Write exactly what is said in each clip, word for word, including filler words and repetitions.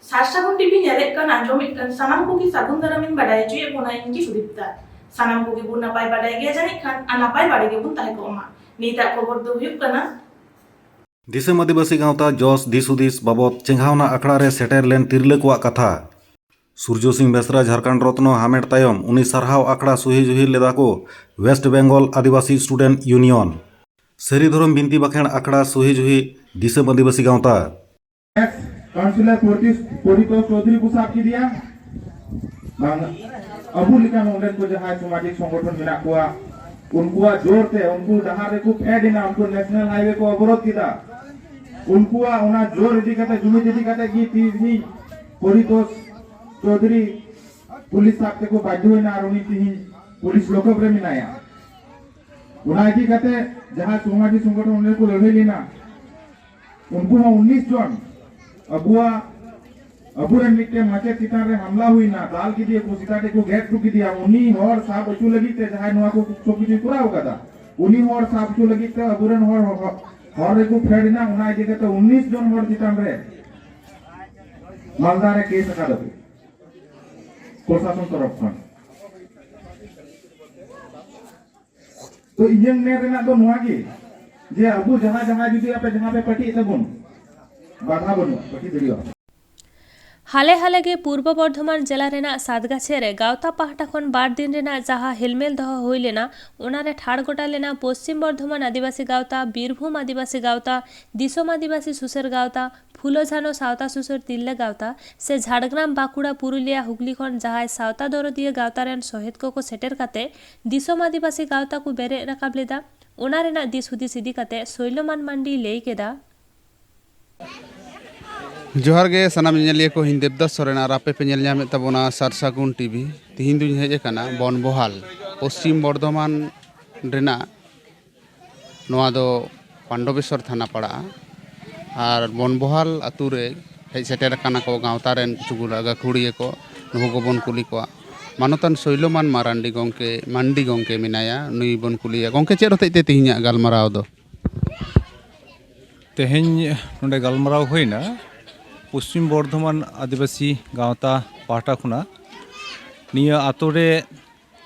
ᱥᱟᱨ ᱥᱟᱹᱜᱩᱱ ᱴᱤᱵᱷᱤ ᱧᱮᱞᱮᱫ ᱠᱟᱱ ᱟᱸᱡᱚᱢᱮᱫ ᱠᱟᱱ ᱥᱟᱱᱟᱢ ᱠᱚᱜᱮ ᱥᱟᱹᱜᱩᱱ ᱫᱟᱨᱟᱢᱤᱧ ᱵᱟᱰᱟᱭ ᱦᱚᱪᱚᱭᱮᱫ ᱵᱚᱱᱟ ᱤᱧ ᱜᱮ ᱥᱩᱫᱤᱯᱛᱟ᱾ ᱥᱟᱱᱟᱢ ᱠᱚᱜᱮ ᱵᱚᱱ ᱱᱟᱯᱟᱭ ᱵᱟᱰᱟᱭ ᱜᱮᱭᱟ ᱡᱟᱹᱱᱤᱡ ᱠᱷᱟᱱ, ᱟᱨ ᱱᱟᱯᱟᱭ ᱵᱟᱲᱮ ᱜᱮᱵᱚᱱ ᱛᱟᱦᱮᱸ ᱠᱚᱜ ᱢᱟ᱾ ᱱᱤᱛᱟᱜ ᱠᱷᱚᱵᱚᱨ ᱫᱚ ᱦᱩᱭᱩᱜ ᱠᱟᱱᱟ, ᱫᱤᱥᱚᱢ ᱟᱹᱫᱤᱵᱟᱹᱥᱤ ᱜᱟᱶᱛᱟ ᱡᱚᱥ ᱫᱤᱥ ᱦᱩᱫᱤᱥ ᱵᱟᱵᱚᱛ ᱪᱮᱸᱜᱷᱟᱣᱱᱟ ᱟᱠᱷᱲᱟ ᱨᱮ ᱥᱮᱴᱮᱨ ᱞᱮᱱ ᱛᱤᱨᱞᱟᱹ ᱠᱚᱣᱟᱜ ᱠᱟᱛᱷᱟ᱾ ᱥᱩᱨᱡᱚ ᱥᱤᱝ ᱵᱮᱥᱨᱟ ᱡᱷᱟᱨᱠᱷᱚᱸᱰ ᱨᱚᱛᱱᱚ ᱦᱟᱢᱮᱴ ᱛᱟᱭᱚᱢ ᱩᱱᱤ ᱥᱟᱨᱦᱟᱣ ᱟᱠᱷᱲᱟ ᱥᱩᱦᱤ ᱡᱩᱦᱤ ᱞᱮᱫᱟ ᱠᱚ ᱣᱮᱥᱴ ᱵᱮᱝᱜᱚᱞ ᱟᱹᱫᱤᱵᱟᱹᱥᱤ ᱥᱴᱩᱰᱮᱱᱴ ᱤᱭᱩᱱᱤᱭᱚᱱ᱾ ᱥᱟᱹᱨᱤ ᱫᱷᱚᱨᱚᱢ ᱵᱤᱱᱛᱤ ᱵᱟᱠᱷᱮᱬ ᱟᱠᱷᱲᱟ ᱥᱩᱦᱤ ᱡᱩᱦᱤ ᱫᱤᱥᱚᱢ ᱟᱹᱫᱤᱵᱟᱹᱥᱤ ᱜᱟᱶᱛᱟ᱾ ᱮᱠᱥ ᱠᱟᱣᱩᱱᱥᱤᱞᱚᱨ ᱯᱚᱨᱤᱛᱳ-, ᱯᱚᱨᱤᱛᱳᱥ ᱪᱳᱣᱫᱷᱩᱨᱤ ᱠᱚ ᱥᱟᱵ ᱠᱮᱫᱮᱭᱟ᱾ ᱵᱟᱝ, ᱟᱵᱚ ᱞᱮᱠᱟᱱ ᱚᱸᱰᱮᱱ ᱠᱚ ᱡᱟᱦᱟᱸᱭ ᱥᱟᱢᱟᱡᱤᱠ ᱥᱚᱝᱜᱚᱴᱷᱚᱱ ᱢᱮᱱᱟᱜ ᱠᱚᱣᱟ, ᱩᱱᱠᱩᱣᱟᱜ ᱡᱳᱨ ᱛᱮ ᱩᱱᱠᱩ ᱰᱟᱦᱟᱨ ᱨᱮᱠᱚ ᱯᱷᱮᱰ ᱮᱱᱟ, ᱩᱱᱠᱩ ᱱᱮᱥᱱᱟᱞ ᱦᱟᱭᱣᱮ ᱠᱚ ᱚᱵᱚᱨᱳᱫᱷ ᱠᱮᱫᱟ᱾ ᱩᱱᱠᱩᱣᱟᱜ ᱚᱱᱟ ᱡᱳᱨ ᱤᱫᱤ ᱠᱟᱛᱮ, ᱡᱩᱢᱤᱫ ᱤᱫᱤ ᱠᱟᱛᱮ ᱜᱮ ᱛᱤᱦᱤᱧ ᱯᱚᱨᱤᱛᱳᱥ ᱪᱳᱣᱫᱷᱩᱨᱤ ᱯᱩᱞᱤᱥ ᱥᱟᱵ ᱛᱮᱠᱚ ᱵᱟᱫᱽᱫᱷᱚ ᱮᱱᱟ ᱟᱨ ᱩᱱᱤ ᱛᱤᱦᱤᱧ ᱯᱩᱞᱤᱥ ᱞᱚᱠᱚᱯ ᱨᱮ ᱢᱮᱱᱟᱭᱟ᱾ ᱚᱱᱟ ᱤᱫᱤ ᱠᱟᱛᱮ ᱡᱟᱦᱟᱸ ᱥᱚᱢᱟᱡᱤ ᱥᱚᱝᱜᱚᱴᱷᱚᱱ ᱚᱸᱰᱮ ᱠᱚ ᱞᱟᱹᱲᱦᱟᱹᱭ ᱞᱮᱱᱟ, ᱩᱱᱠᱩ ᱦᱚᱸ ᱩᱱᱤᱥ ᱡᱚᱱ ᱟᱵᱚᱣᱟᱜ, ᱟᱵᱚᱨᱮᱱ ᱢᱤᱫᱴᱮᱱ ᱢᱟᱪᱮᱫ ᱪᱮᱛᱟᱱ ᱨᱮ ᱦᱟᱢᱞᱟ ᱦᱩᱭᱱᱟ, ᱫᱟᱞ ᱠᱮᱫᱮᱭᱟ ᱠᱚ, ᱥᱮᱛᱟ ᱴᱷᱮᱡ ᱠᱚ ᱜᱮᱫ ᱦᱚᱴᱚ ᱠᱮᱫᱮᱭᱟ᱾ ᱩᱱᱤ ᱦᱚᱲ ᱥᱟᱵ ᱦᱚᱪᱚ ᱞᱟᱹᱜᱤᱫ ᱛᱮ ᱡᱟᱦᱟᱸᱭ ᱱᱚᱣᱟ ᱠᱚ ᱥᱚᱵ ᱠᱤᱪᱷᱩᱭ ᱠᱚᱨᱟᱣ ᱠᱟᱫᱟ, ᱩᱱᱤ ᱦᱚᱲ ᱥᱟᱵ ᱦᱚᱪᱚ ᱞᱟᱹᱜᱤᱫ ᱛᱮ ᱟᱵᱚᱨᱮᱱ ᱦᱚᱲ, ᱦᱚᱲ, ᱦᱚᱲ ᱨᱮᱠᱚ ᱯᱷᱮᱰ ᱮᱱᱟ᱾ ᱚᱱᱟ ᱤᱫᱤ ᱠᱟᱛᱮ ᱩᱱᱤᱥ ᱡᱚᱱ ᱦᱚᱲ ᱪᱮᱛᱟᱱ ᱨᱮ ᱢᱟᱞᱫᱟ ᱨᱮ ᱠᱮᱥ ᱟᱠᱟᱫᱟ ᱠᱚ ᱯᱨᱚᱥᱟᱥᱚᱱ ᱛᱚᱨᱚᱯ ᱠᱷᱚᱱ᱾ ᱛᱚ ᱤᱧᱟᱹᱝ ᱢᱮᱱ ᱨᱮᱱᱟᱜ ᱫᱚ ᱱᱚᱣᱟ ᱜᱮ, ᱡᱮ ᱟᱵᱚ ᱡᱟᱦᱟᱸ ᱡᱟᱦᱟᱸ ᱡᱩᱫᱤ ᱟᱯᱮ ᱡᱟᱦᱟᱸ ᱯᱮ ᱯᱟᱹᱴᱤᱭᱮᱫ ᱛᱟᱵᱚᱱ, ᱵᱟᱫᱷᱟ ᱵᱟᱹᱱᱩᱜᱼᱟ, ᱯᱟᱹᱴᱤ ᱫᱟᱲᱮᱭᱟᱜᱼᱟ᱾ ᱦᱟᱞᱮ ᱦᱟᱞᱮ ᱜᱮ ᱯᱩᱨᱵᱚ ᱵᱚᱨᱫᱷᱚᱢᱟᱱ ᱡᱮᱞᱟ ᱨᱮᱱᱟᱜ ᱥᱟᱛᱜᱟᱪᱷᱤ ᱨᱮ ᱜᱟᱶᱛᱟ ᱯᱟᱦᱴᱟ ᱠᱷᱚᱱ ᱵᱟᱨ ᱫᱤᱱ ᱨᱮᱱᱟᱜ ᱡᱟᱦᱟᱸ ᱦᱮᱞᱢᱮᱞ ᱫᱚᱦᱚ ᱦᱩᱭ ᱞᱮᱱᱟ, ᱚᱱᱟ ᱨᱮ ᱴᱷᱟᱲ ᱜᱚᱴᱟ ᱞᱮᱱᱟ ᱯᱚᱥᱪᱤᱢ ᱵᱚᱨᱫᱷᱚᱢᱟᱱ ᱟᱹᱫᱤᱵᱟᱹᱥᱤ ᱜᱟᱶᱛᱟ, ᱵᱤᱨᱵᱷᱩᱢ ᱟᱹᱫᱤᱵᱟᱹᱥᱤ ᱜᱟᱶᱛᱟ, ᱫᱤᱥᱚᱢ ᱟᱹᱫᱤᱵᱟᱹᱥᱤ ᱥᱩᱥᱟᱹᱨ ᱜᱟᱶᱛᱟ, ᱯᱷᱩᱞᱳ ᱡᱷᱟᱱᱳ ᱥᱟᱶᱛᱟ ᱥᱩᱥᱟᱹᱨ ᱛᱤᱨᱞᱟᱹ ᱜᱟᱶᱛᱟ ᱥᱮ ᱡᱷᱟᱲᱜᱨᱟᱢ, ᱵᱟᱸᱠᱩᱲᱟ, ᱯᱩᱨᱩᱞᱤᱭᱟ, ᱦᱩᱜᱽᱞᱤ ᱠᱷᱚᱱ ᱡᱟᱦᱟᱸᱭ ᱥᱟᱶᱛᱟ ᱫᱚᱨᱚᱫᱤᱭᱟᱹ ᱜᱟᱶᱛᱟ ᱨᱮᱱ ᱥᱚᱦᱮᱫ ᱠᱚᱠᱚ ᱥᱮᱴᱮᱨ ᱠᱟᱛᱮ ᱫᱤᱥᱚᱢ ᱟᱹᱫᱤᱵᱟᱹᱥᱤ ᱜᱟᱶᱛᱟ ᱠᱚ ᱵᱮᱨᱮᱫ ᱨᱟᱠᱟᱵ ᱞᱮᱫᱟ, ᱚᱱᱟ ᱨᱮᱱᱟᱜ ᱫᱤᱥ ᱦᱩᱫᱤᱥ ᱤᱫᱤ ᱠᱟᱛᱮ ᱥᱳᱭᱞᱚᱢᱟᱱ ᱢᱟᱱᱰᱤᱭ ᱞᱟᱹᱭ ᱠᱮᱫᱟ᱾ ᱡᱚᱦᱟᱨ ᱜᱮ ᱥᱟᱱᱟᱢ ᱧᱮᱧᱮᱞᱤᱭᱟᱹ ᱠᱚ, ᱤᱧ ᱫᱮᱵᱽᱫᱟᱥ ᱥᱚᱨᱮᱱ ᱟᱨ ᱟᱯᱮ ᱯᱮ ᱧᱮᱞ ᱧᱟᱢᱮᱫ ᱛᱟᱵᱚᱱᱟ ᱥᱟᱨ ᱥᱟᱹᱜᱩᱱ ᱴᱤᱵᱷᱤ᱾ ᱛᱤᱦᱤᱧ ᱫᱩᱧ ᱦᱮᱡ ᱟᱠᱟᱱᱟ ᱵᱚᱱᱵᱚᱦᱟᱞ, ᱯᱚᱥᱪᱤᱢ ᱵᱚᱨᱫᱷᱚᱢᱟᱱ ᱨᱮᱱᱟᱜ᱾ ᱱᱚᱣᱟ ᱫᱚ ᱯᱟᱱᱰᱚᱵᱮᱥᱣᱚᱨ ᱛᱷᱟᱱᱟ ᱯᱟᱲᱟᱜᱼᱟ᱾ ᱟᱨ ᱵᱚᱱᱵᱚᱦᱟᱞ ᱟᱛᱳ ᱨᱮ ᱦᱮᱡ ᱥᱮᱴᱮᱨ ᱟᱠᱟᱱᱟ ᱠᱚ ᱜᱟᱶᱛᱟ ᱨᱮᱱ ᱠᱤᱪᱷᱩ ᱜᱩᱞᱟ ᱜᱟᱹᱠᱷᱩᱲᱤᱭᱟᱹ ᱠᱚ᱾ ᱱᱩᱠᱩ ᱠᱚᱵᱚᱱ ᱠᱩᱞᱤ ᱠᱚᱣᱟ᱾ ᱢᱟᱱᱚᱛᱟᱱ ᱥᱳᱭᱞᱚᱢᱟᱱ ᱢᱟᱨᱟᱱᱰᱤ ᱜᱚᱢᱠᱮ, ᱢᱟᱱᱰᱤ ᱜᱚᱢᱠᱮ ᱢᱮᱱᱟᱭᱟ, ᱱᱩᱭ ᱵᱚᱱ ᱠᱩᱞᱤᱭᱟ᱾ ᱜᱚᱢᱠᱮ, ᱪᱮᱫ ᱦᱚᱛᱮᱡ ᱛᱮ ᱛᱮᱦᱮᱧᱟᱜ ᱜᱟᱞᱢᱟᱨᱟᱣ ᱫᱚ? ᱛᱮᱦᱮᱧ ᱱᱚᱰᱮ ᱜᱟᱞᱢᱟᱨᱟᱣ ᱦᱩᱭᱱᱟ, ᱯᱚᱥᱪᱤᱢ ᱵᱚᱨᱫᱷᱚᱢᱟᱱ ᱟᱹᱫᱤᱵᱟᱹᱥᱤ ᱜᱟᱶᱛᱟ ᱯᱟᱦᱴᱟ ᱠᱷᱚᱱᱟᱜ ᱱᱤᱭᱟᱹ ᱟᱛᱳ ᱨᱮ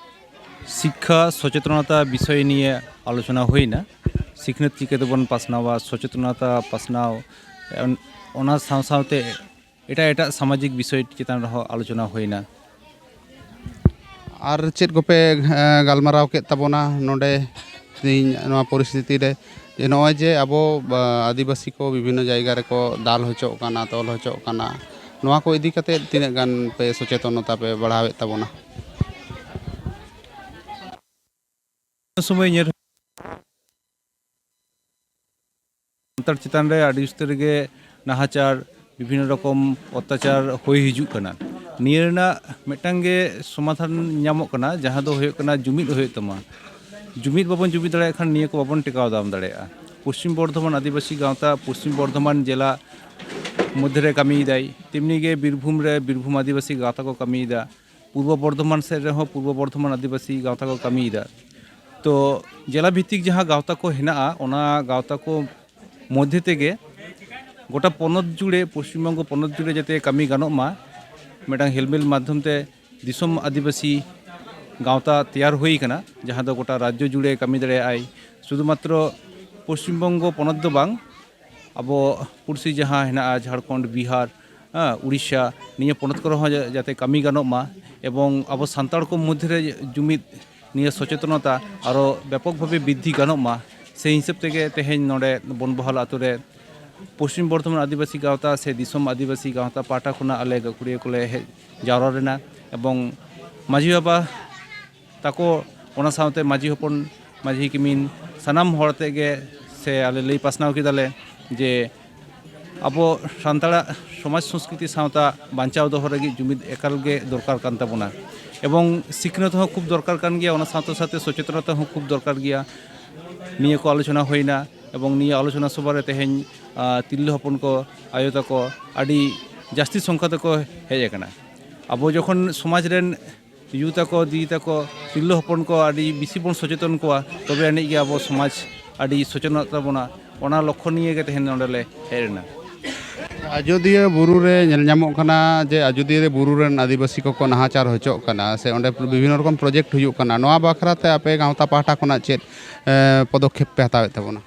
ᱥᱤᱠᱠᱷᱟ ᱥᱚᱪᱮᱛᱚᱱᱚᱛᱟ ᱵᱤᱥᱚᱭ ᱱᱤᱭᱮ ᱟᱞᱳᱪᱚᱱᱟ ᱦᱩᱭᱱᱟ᱾ ᱥᱤᱠᱷᱱᱟᱹᱛ ᱪᱤᱠᱟᱹ ᱛᱮᱵᱚᱱ ᱯᱟᱥᱱᱟᱣᱟ, ᱥᱚᱪᱮᱛᱚᱱᱚᱛᱟ ᱯᱟᱥᱱᱟᱣ, ᱚᱱ-, ᱚᱱᱟ ᱥᱟᱶ ᱥᱟᱶᱛᱮ ᱮᱴᱟᱜ ᱮᱴᱟᱜ ᱥᱟᱢᱟᱡᱤᱠ ᱵᱤᱥᱚᱭ ᱪᱮᱛᱟᱱ ᱨᱮᱦᱚᱸ ᱟᱞᱳᱪᱚᱱᱟ ᱦᱩᱭᱱᱟ᱾ ᱟᱨ ᱪᱮᱫ ᱠᱚᱯᱮ, ᱮᱸ, ᱜᱟᱞᱢᱟᱨᱟᱣ ᱠᱮᱫ ᱛᱟᱵᱚᱱᱟ ᱱᱚᱰᱮ ᱛᱮᱦᱮᱧ ᱱᱚᱣᱟ ᱯᱚᱨᱤᱥᱛᱷᱤᱛᱤ ᱨᱮ, ᱡᱮ ᱱᱚᱜᱼᱚᱭ ᱡᱮ ᱟᱵᱚ, ᱵᱟ, ᱟᱹᱫᱤᱵᱟᱹᱥᱤ ᱠᱚ ᱵᱤᱵᱷᱤᱱᱱᱚ ᱡᱟᱭᱜᱟ ᱨᱮᱠᱚ ᱫᱟᱞ ᱦᱚᱪᱚᱜ ᱠᱟᱱᱟ, ᱛᱚᱞ ᱦᱚᱪᱚᱜ ᱠᱟᱱᱟ, ᱱᱚᱣᱟ ᱠᱚ ᱤᱫᱤ ᱠᱟᱛᱮ ᱛᱤᱱᱟᱹᱜ ᱜᱟᱱ ᱯᱮ ᱥᱚᱪᱮᱛᱚᱱᱚᱛᱟ ᱯᱮ ᱵᱟᱲᱦᱟᱣᱮᱫ ᱛᱟᱵᱚᱱᱟ? ᱥᱚᱢᱚᱭ ᱧᱮᱞ ᱥᱟᱱᱛᱟᱲ ᱪᱮᱛᱟᱱ ᱨᱮ ᱟᱹᱰᱤ ᱩᱥᱛᱟᱹᱨ ᱜᱮ ᱱᱟᱦᱟᱪᱟᱨ, ᱵᱤᱵᱷᱤᱱᱱᱚ ᱨᱚᱠᱚᱢ ᱚᱛᱛᱟᱪᱟᱨ ᱦᱩᱭ ᱦᱤᱡᱩᱜ ᱠᱟᱱᱟ᱾ ᱱᱤᱭᱟᱹ ᱨᱮᱱᱟᱜ ᱢᱤᱫᱴᱟᱝ ᱜᱮ ᱥᱚᱢᱟᱫᱷᱟᱱ ᱧᱟᱢᱚᱜ ᱠᱟᱱᱟ, ᱡᱟᱦᱟᱸ ᱫᱚ ᱦᱩᱭᱩᱜ ᱠᱟᱱᱟ ᱡᱩᱢᱤᱫ ᱦᱩᱭᱩᱜ ᱛᱟᱢᱟ᱾ ᱡᱩᱢᱤᱫ ᱵᱟᱵᱚᱱ ᱡᱩᱢᱤᱫ ᱫᱟᱲᱮᱭᱟᱜ ᱠᱷᱟᱱ ᱱᱤᱭᱟᱹ ᱠᱚ ᱵᱟᱵᱚᱱ ᱴᱮᱠᱟᱣ ᱫᱟᱨᱟᱢ ᱫᱟᱲᱮᱭᱟᱜᱼᱟ᱾ ᱯᱚᱥᱪᱤᱢ ᱵᱚᱨᱫᱷᱚᱢᱟᱱ ᱟᱹᱫᱤᱵᱟᱹᱥᱤ ᱜᱟᱶᱛᱟ ᱯᱚᱥᱪᱤᱢ ᱵᱚᱨᱫᱷᱚᱢᱟᱱ ᱡᱮᱞᱟ ᱢᱚᱫᱽᱫᱷᱮ ᱨᱮ ᱠᱟᱹᱢᱤᱭᱮᱫᱟᱭ, ᱛᱮᱢᱱᱤ ᱜᱮ ᱵᱤᱨᱵᱷᱩᱢ ᱨᱮ ᱵᱤᱨᱵᱷᱩᱢ ᱟᱹᱫᱤᱵᱟᱹᱥᱤ ᱜᱟᱶᱛᱟ ᱠᱚ ᱠᱟᱹᱢᱤᱭᱮᱫᱟ, ᱯᱩᱨᱵᱚ ᱵᱚᱨᱫᱷᱚᱢᱟᱱ ᱥᱮᱫ ᱨᱮᱦᱚᱸ ᱯᱩᱨᱵᱚ ᱵᱚᱨᱫᱷᱚᱢᱟᱱ ᱟᱹᱫᱤᱵᱟᱹᱥᱤ ᱜᱟᱶᱛᱟ ᱠᱚ ᱠᱟᱹᱢᱤᱭᱮᱫᱟ᱾ ᱛᱚ ᱡᱮᱞᱟ ᱵᱷᱤᱛᱛᱤᱠ ᱡᱟᱦᱟᱸ ᱜᱟᱶᱛᱟ ᱠᱚ ᱦᱮᱱᱟᱜᱼᱟ, ᱚᱱᱟ ᱜᱟᱶᱛᱟ ᱠᱚ ᱢᱚᱫᱽᱫᱷᱮ ᱛᱮᱜᱮ ᱜᱚᱴᱟ ᱯᱚᱱᱚᱛ ᱡᱩᱲᱮ, ᱯᱚᱥᱪᱤᱢᱵᱚᱝᱜᱚ ᱯᱚᱱᱚᱛ ᱡᱩᱲᱮ ᱡᱟᱛᱮ ᱠᱟᱹᱢᱤ ᱜᱟᱱᱚᱜ ᱢᱟ, ᱢᱤᱫᱴᱟᱝ ᱦᱮᱞᱢᱮᱞ ᱢᱟᱫᱽᱫᱷᱚᱢ ᱛᱮ ᱫᱤᱥᱚᱢ ᱟᱹᱫᱤᱵᱟᱹᱥᱤ ᱜᱟᱶᱛᱟ ᱛᱮᱭᱟᱨ ᱦᱩᱭ ᱠᱟᱱᱟ, ᱡᱟᱦᱟᱸ ᱫᱚ ᱜᱚᱴᱟ ᱨᱟᱡᱽᱡᱚ ᱡᱩᱲᱮ ᱠᱟᱹᱢᱤ ᱫᱟᱲᱮᱭᱟᱜᱼᱟᱭ᱾ ᱥᱩᱫᱷᱩᱢᱟᱛᱨᱚ ᱯᱚᱥᱪᱤᱢᱵᱚᱝᱜᱚ ᱯᱚᱱᱚᱛ ᱫᱚ ᱵᱟᱝ, ᱟᱵᱚ ᱯᱩᱲᱥᱤ ᱡᱟᱦᱟᱸ ᱦᱮᱱᱟᱜᱼᱟ, ᱡᱷᱟᱲᱠᱷᱚᱸᱰ, ᱵᱤᱦᱟᱨ, ᱦᱮᱸ, ᱩᱲᱤᱥᱥᱟ, ᱱᱤᱭᱟᱹ ᱯᱚᱱᱚᱛ ᱠᱚᱨᱮ ᱦᱚᱸ ᱡᱟ-, ᱡᱟᱛᱮ ᱠᱟᱹᱢᱤ ᱜᱟᱱᱚᱜ ᱢᱟ ᱮᱵᱚᱝ ᱟᱵᱚ ᱥᱟᱱᱛᱟᱲ ᱠᱚ ᱢᱚᱫᱽᱫᱷᱮ ᱨᱮ ᱡᱩᱢᱤᱫ, ᱱᱤᱭᱟᱹ ᱥᱚᱪᱮᱛᱚᱱᱚᱛᱟ ᱟᱨᱚ ᱵᱮᱯᱚᱠ ᱵᱷᱟᱵᱮ ᱵᱨᱤᱫᱽᱫᱷᱤ ᱜᱟᱱᱚᱜ ᱢᱟ, ᱥᱮ ᱦᱤᱥᱟᱹᱵ ᱛᱮᱜᱮ ᱛᱮᱦᱮᱧ ᱱᱚᱰᱮ ᱵᱚᱱᱵᱚᱦᱟᱞ ᱟᱛᱳ ᱨᱮ ᱯᱚᱥᱪᱤᱢ ᱵᱚᱨᱫᱷᱚᱢᱟᱱ ᱟᱹᱫᱤᱵᱟᱹᱥᱤ ᱜᱟᱶᱛᱟ ᱥᱮ ᱫᱤᱥᱚᱢ ᱟᱹᱫᱤᱵᱟᱹᱥᱤ ᱜᱟᱶᱛᱟ ᱯᱟᱦᱴᱟ ᱠᱷᱚᱱᱟᱜ ᱟᱞᱮ ᱜᱟᱹᱠᱷᱩᱲᱤᱭᱟᱹ ᱠᱚᱞᱮ ᱦᱮᱡ ᱡᱟᱣᱨᱟ ᱞᱮᱱᱟ ᱮᱵᱚᱝ ᱢᱟᱹᱡᱷᱤ ᱵᱟᱵᱟ ᱛᱟᱠᱚ, ᱚᱱᱟ ᱥᱟᱶᱛᱮ ᱢᱟᱹᱡᱷᱤ ᱦᱚᱯᱚᱱ, ᱢᱟᱹᱡᱷᱤ ᱠᱤᱢᱤᱱ, ᱥᱟᱱᱟᱢ ᱦᱚᱲ ᱟᱛᱮᱫ ᱜᱮ ᱥᱮ ᱟᱞᱮ ᱞᱟᱹᱭ ᱯᱟᱥᱱᱟᱣ ᱠᱮᱫᱟᱞᱮ ᱡᱮ ᱟᱵᱚ ᱥᱟᱱᱛᱟᱲᱟᱜ ᱥᱚᱢᱟᱡᱽ ᱥᱚᱸᱥᱠᱨᱤᱛᱤ ᱥᱟᱶᱛᱟ ᱵᱟᱧᱪᱟᱣ ᱫᱚᱦᱚ ᱞᱟᱹᱜᱤᱫ ᱡᱩᱢᱤᱫ ᱮᱠᱟᱞ ᱜᱮ ᱫᱚᱨᱠᱟᱨ ᱠᱟᱱ ᱛᱟᱵᱚᱱᱟ ᱮᱵᱚᱝ ᱥᱤᱠᱷᱱᱟᱹᱛ ᱦᱚᱸ ᱠᱷᱩᱵ ᱫᱚᱨᱠᱟᱨ ᱠᱟᱱ ᱜᱮᱭᱟ, ᱚᱱᱟ ᱥᱟᱶᱛᱮ ᱥᱟᱶᱛᱮ ᱥᱚᱪᱮᱛᱚᱱᱚᱛᱟ ᱦᱚᱸ ᱠᱷᱩᱵ ᱫᱚᱨᱠᱟᱨ ᱜᱮᱭᱟ᱾ ᱱᱤᱭᱟᱹ ᱠᱚ ᱟᱞᱳᱪᱚᱱᱟ ᱦᱩᱭᱱᱟ ᱮᱵᱚᱝ ᱱᱤᱭᱟᱹ ᱟᱞᱳᱪᱚᱱᱟ ᱥᱚᱵᱷᱟ ᱨᱮ ᱛᱮᱦᱮᱧ, ᱟᱸ, ᱛᱤᱨᱞᱟᱹ ᱦᱚᱯᱚᱱ ᱠᱚ, ᱟᱭᱳ ᱛᱟᱠᱚ ᱟᱹᱰᱤ ᱡᱟᱹᱥᱛᱤ ᱥᱚᱝᱠᱷᱟ ᱛᱮᱠᱚ ᱦᱮᱡ ᱟᱠᱟᱱᱟ᱾ ᱟᱵᱚ ᱡᱚᱠᱷᱚᱱ ᱥᱚᱢᱟᱡᱽ ᱨᱮᱱ ᱭᱩ ᱛᱟᱠᱚ, ᱫᱤᱫᱤ ᱛᱟᱠᱚ, ᱛᱤᱨᱞᱟᱹ ᱦᱚᱯᱚᱱ ᱠᱚ ᱟᱹᱰᱤ ᱵᱮᱥᱤ ᱵᱚᱱ ᱥᱚᱪᱮᱛᱚᱱ ᱠᱚᱣᱟ, ᱛᱚᱵᱮ ᱟᱹᱱᱤᱡ ᱜᱮ ᱟᱵᱚ ᱥᱚᱢᱟᱡᱽ ᱟᱹᱰᱤ ᱥᱚᱪᱮᱛᱚᱱᱚᱜ ᱛᱟᱵᱚᱱᱟ᱾ ᱚᱱᱟ ᱞᱚᱠᱠᱷᱚ ᱱᱤᱭᱮ ᱜᱮ ᱛᱮᱦᱮᱧ ᱱᱚᱰᱮ ᱞᱮ ᱦᱮᱡ ᱞᱮᱱᱟ᱾ ᱟᱡᱚᱫᱤᱭᱟᱹ ᱵᱩᱨᱩ ᱨᱮ ᱧᱮᱞ ᱧᱟᱢᱚᱜ ᱠᱟᱱᱟ ᱡᱮ ᱟᱡᱚᱫᱤᱭᱟᱹ ᱵᱩᱨᱩ ᱨᱮᱱ ᱟᱹᱫᱤᱵᱟᱹᱥᱤ ᱠᱚᱠᱚ ᱱᱟᱦᱟᱪᱟᱨ ᱦᱚᱪᱚᱜ ᱠᱟᱱᱟ, ᱥᱮ ᱚᱸᱰᱮ ᱵᱤᱵᱷᱤᱱᱱᱚ ᱨᱚᱠᱚᱢ ᱯᱨᱚᱡᱮᱠᱴ ᱦᱩᱭᱩᱜ ᱠᱟᱱᱟ᱾ ᱱᱚᱣᱟ ᱵᱟᱠᱷᱨᱟ ᱛᱮ ᱟᱯᱮ ᱜᱟᱶᱛᱟ ᱯᱟᱦᱴᱟ ᱠᱷᱚᱱᱟᱜ ᱪᱮᱫ, ᱮ, ᱯᱚᱫᱚᱠᱷᱮᱯ ᱯᱮ ᱦᱟᱛᱟᱣᱮᱫ ᱛᱟᱵᱚᱱᱟ?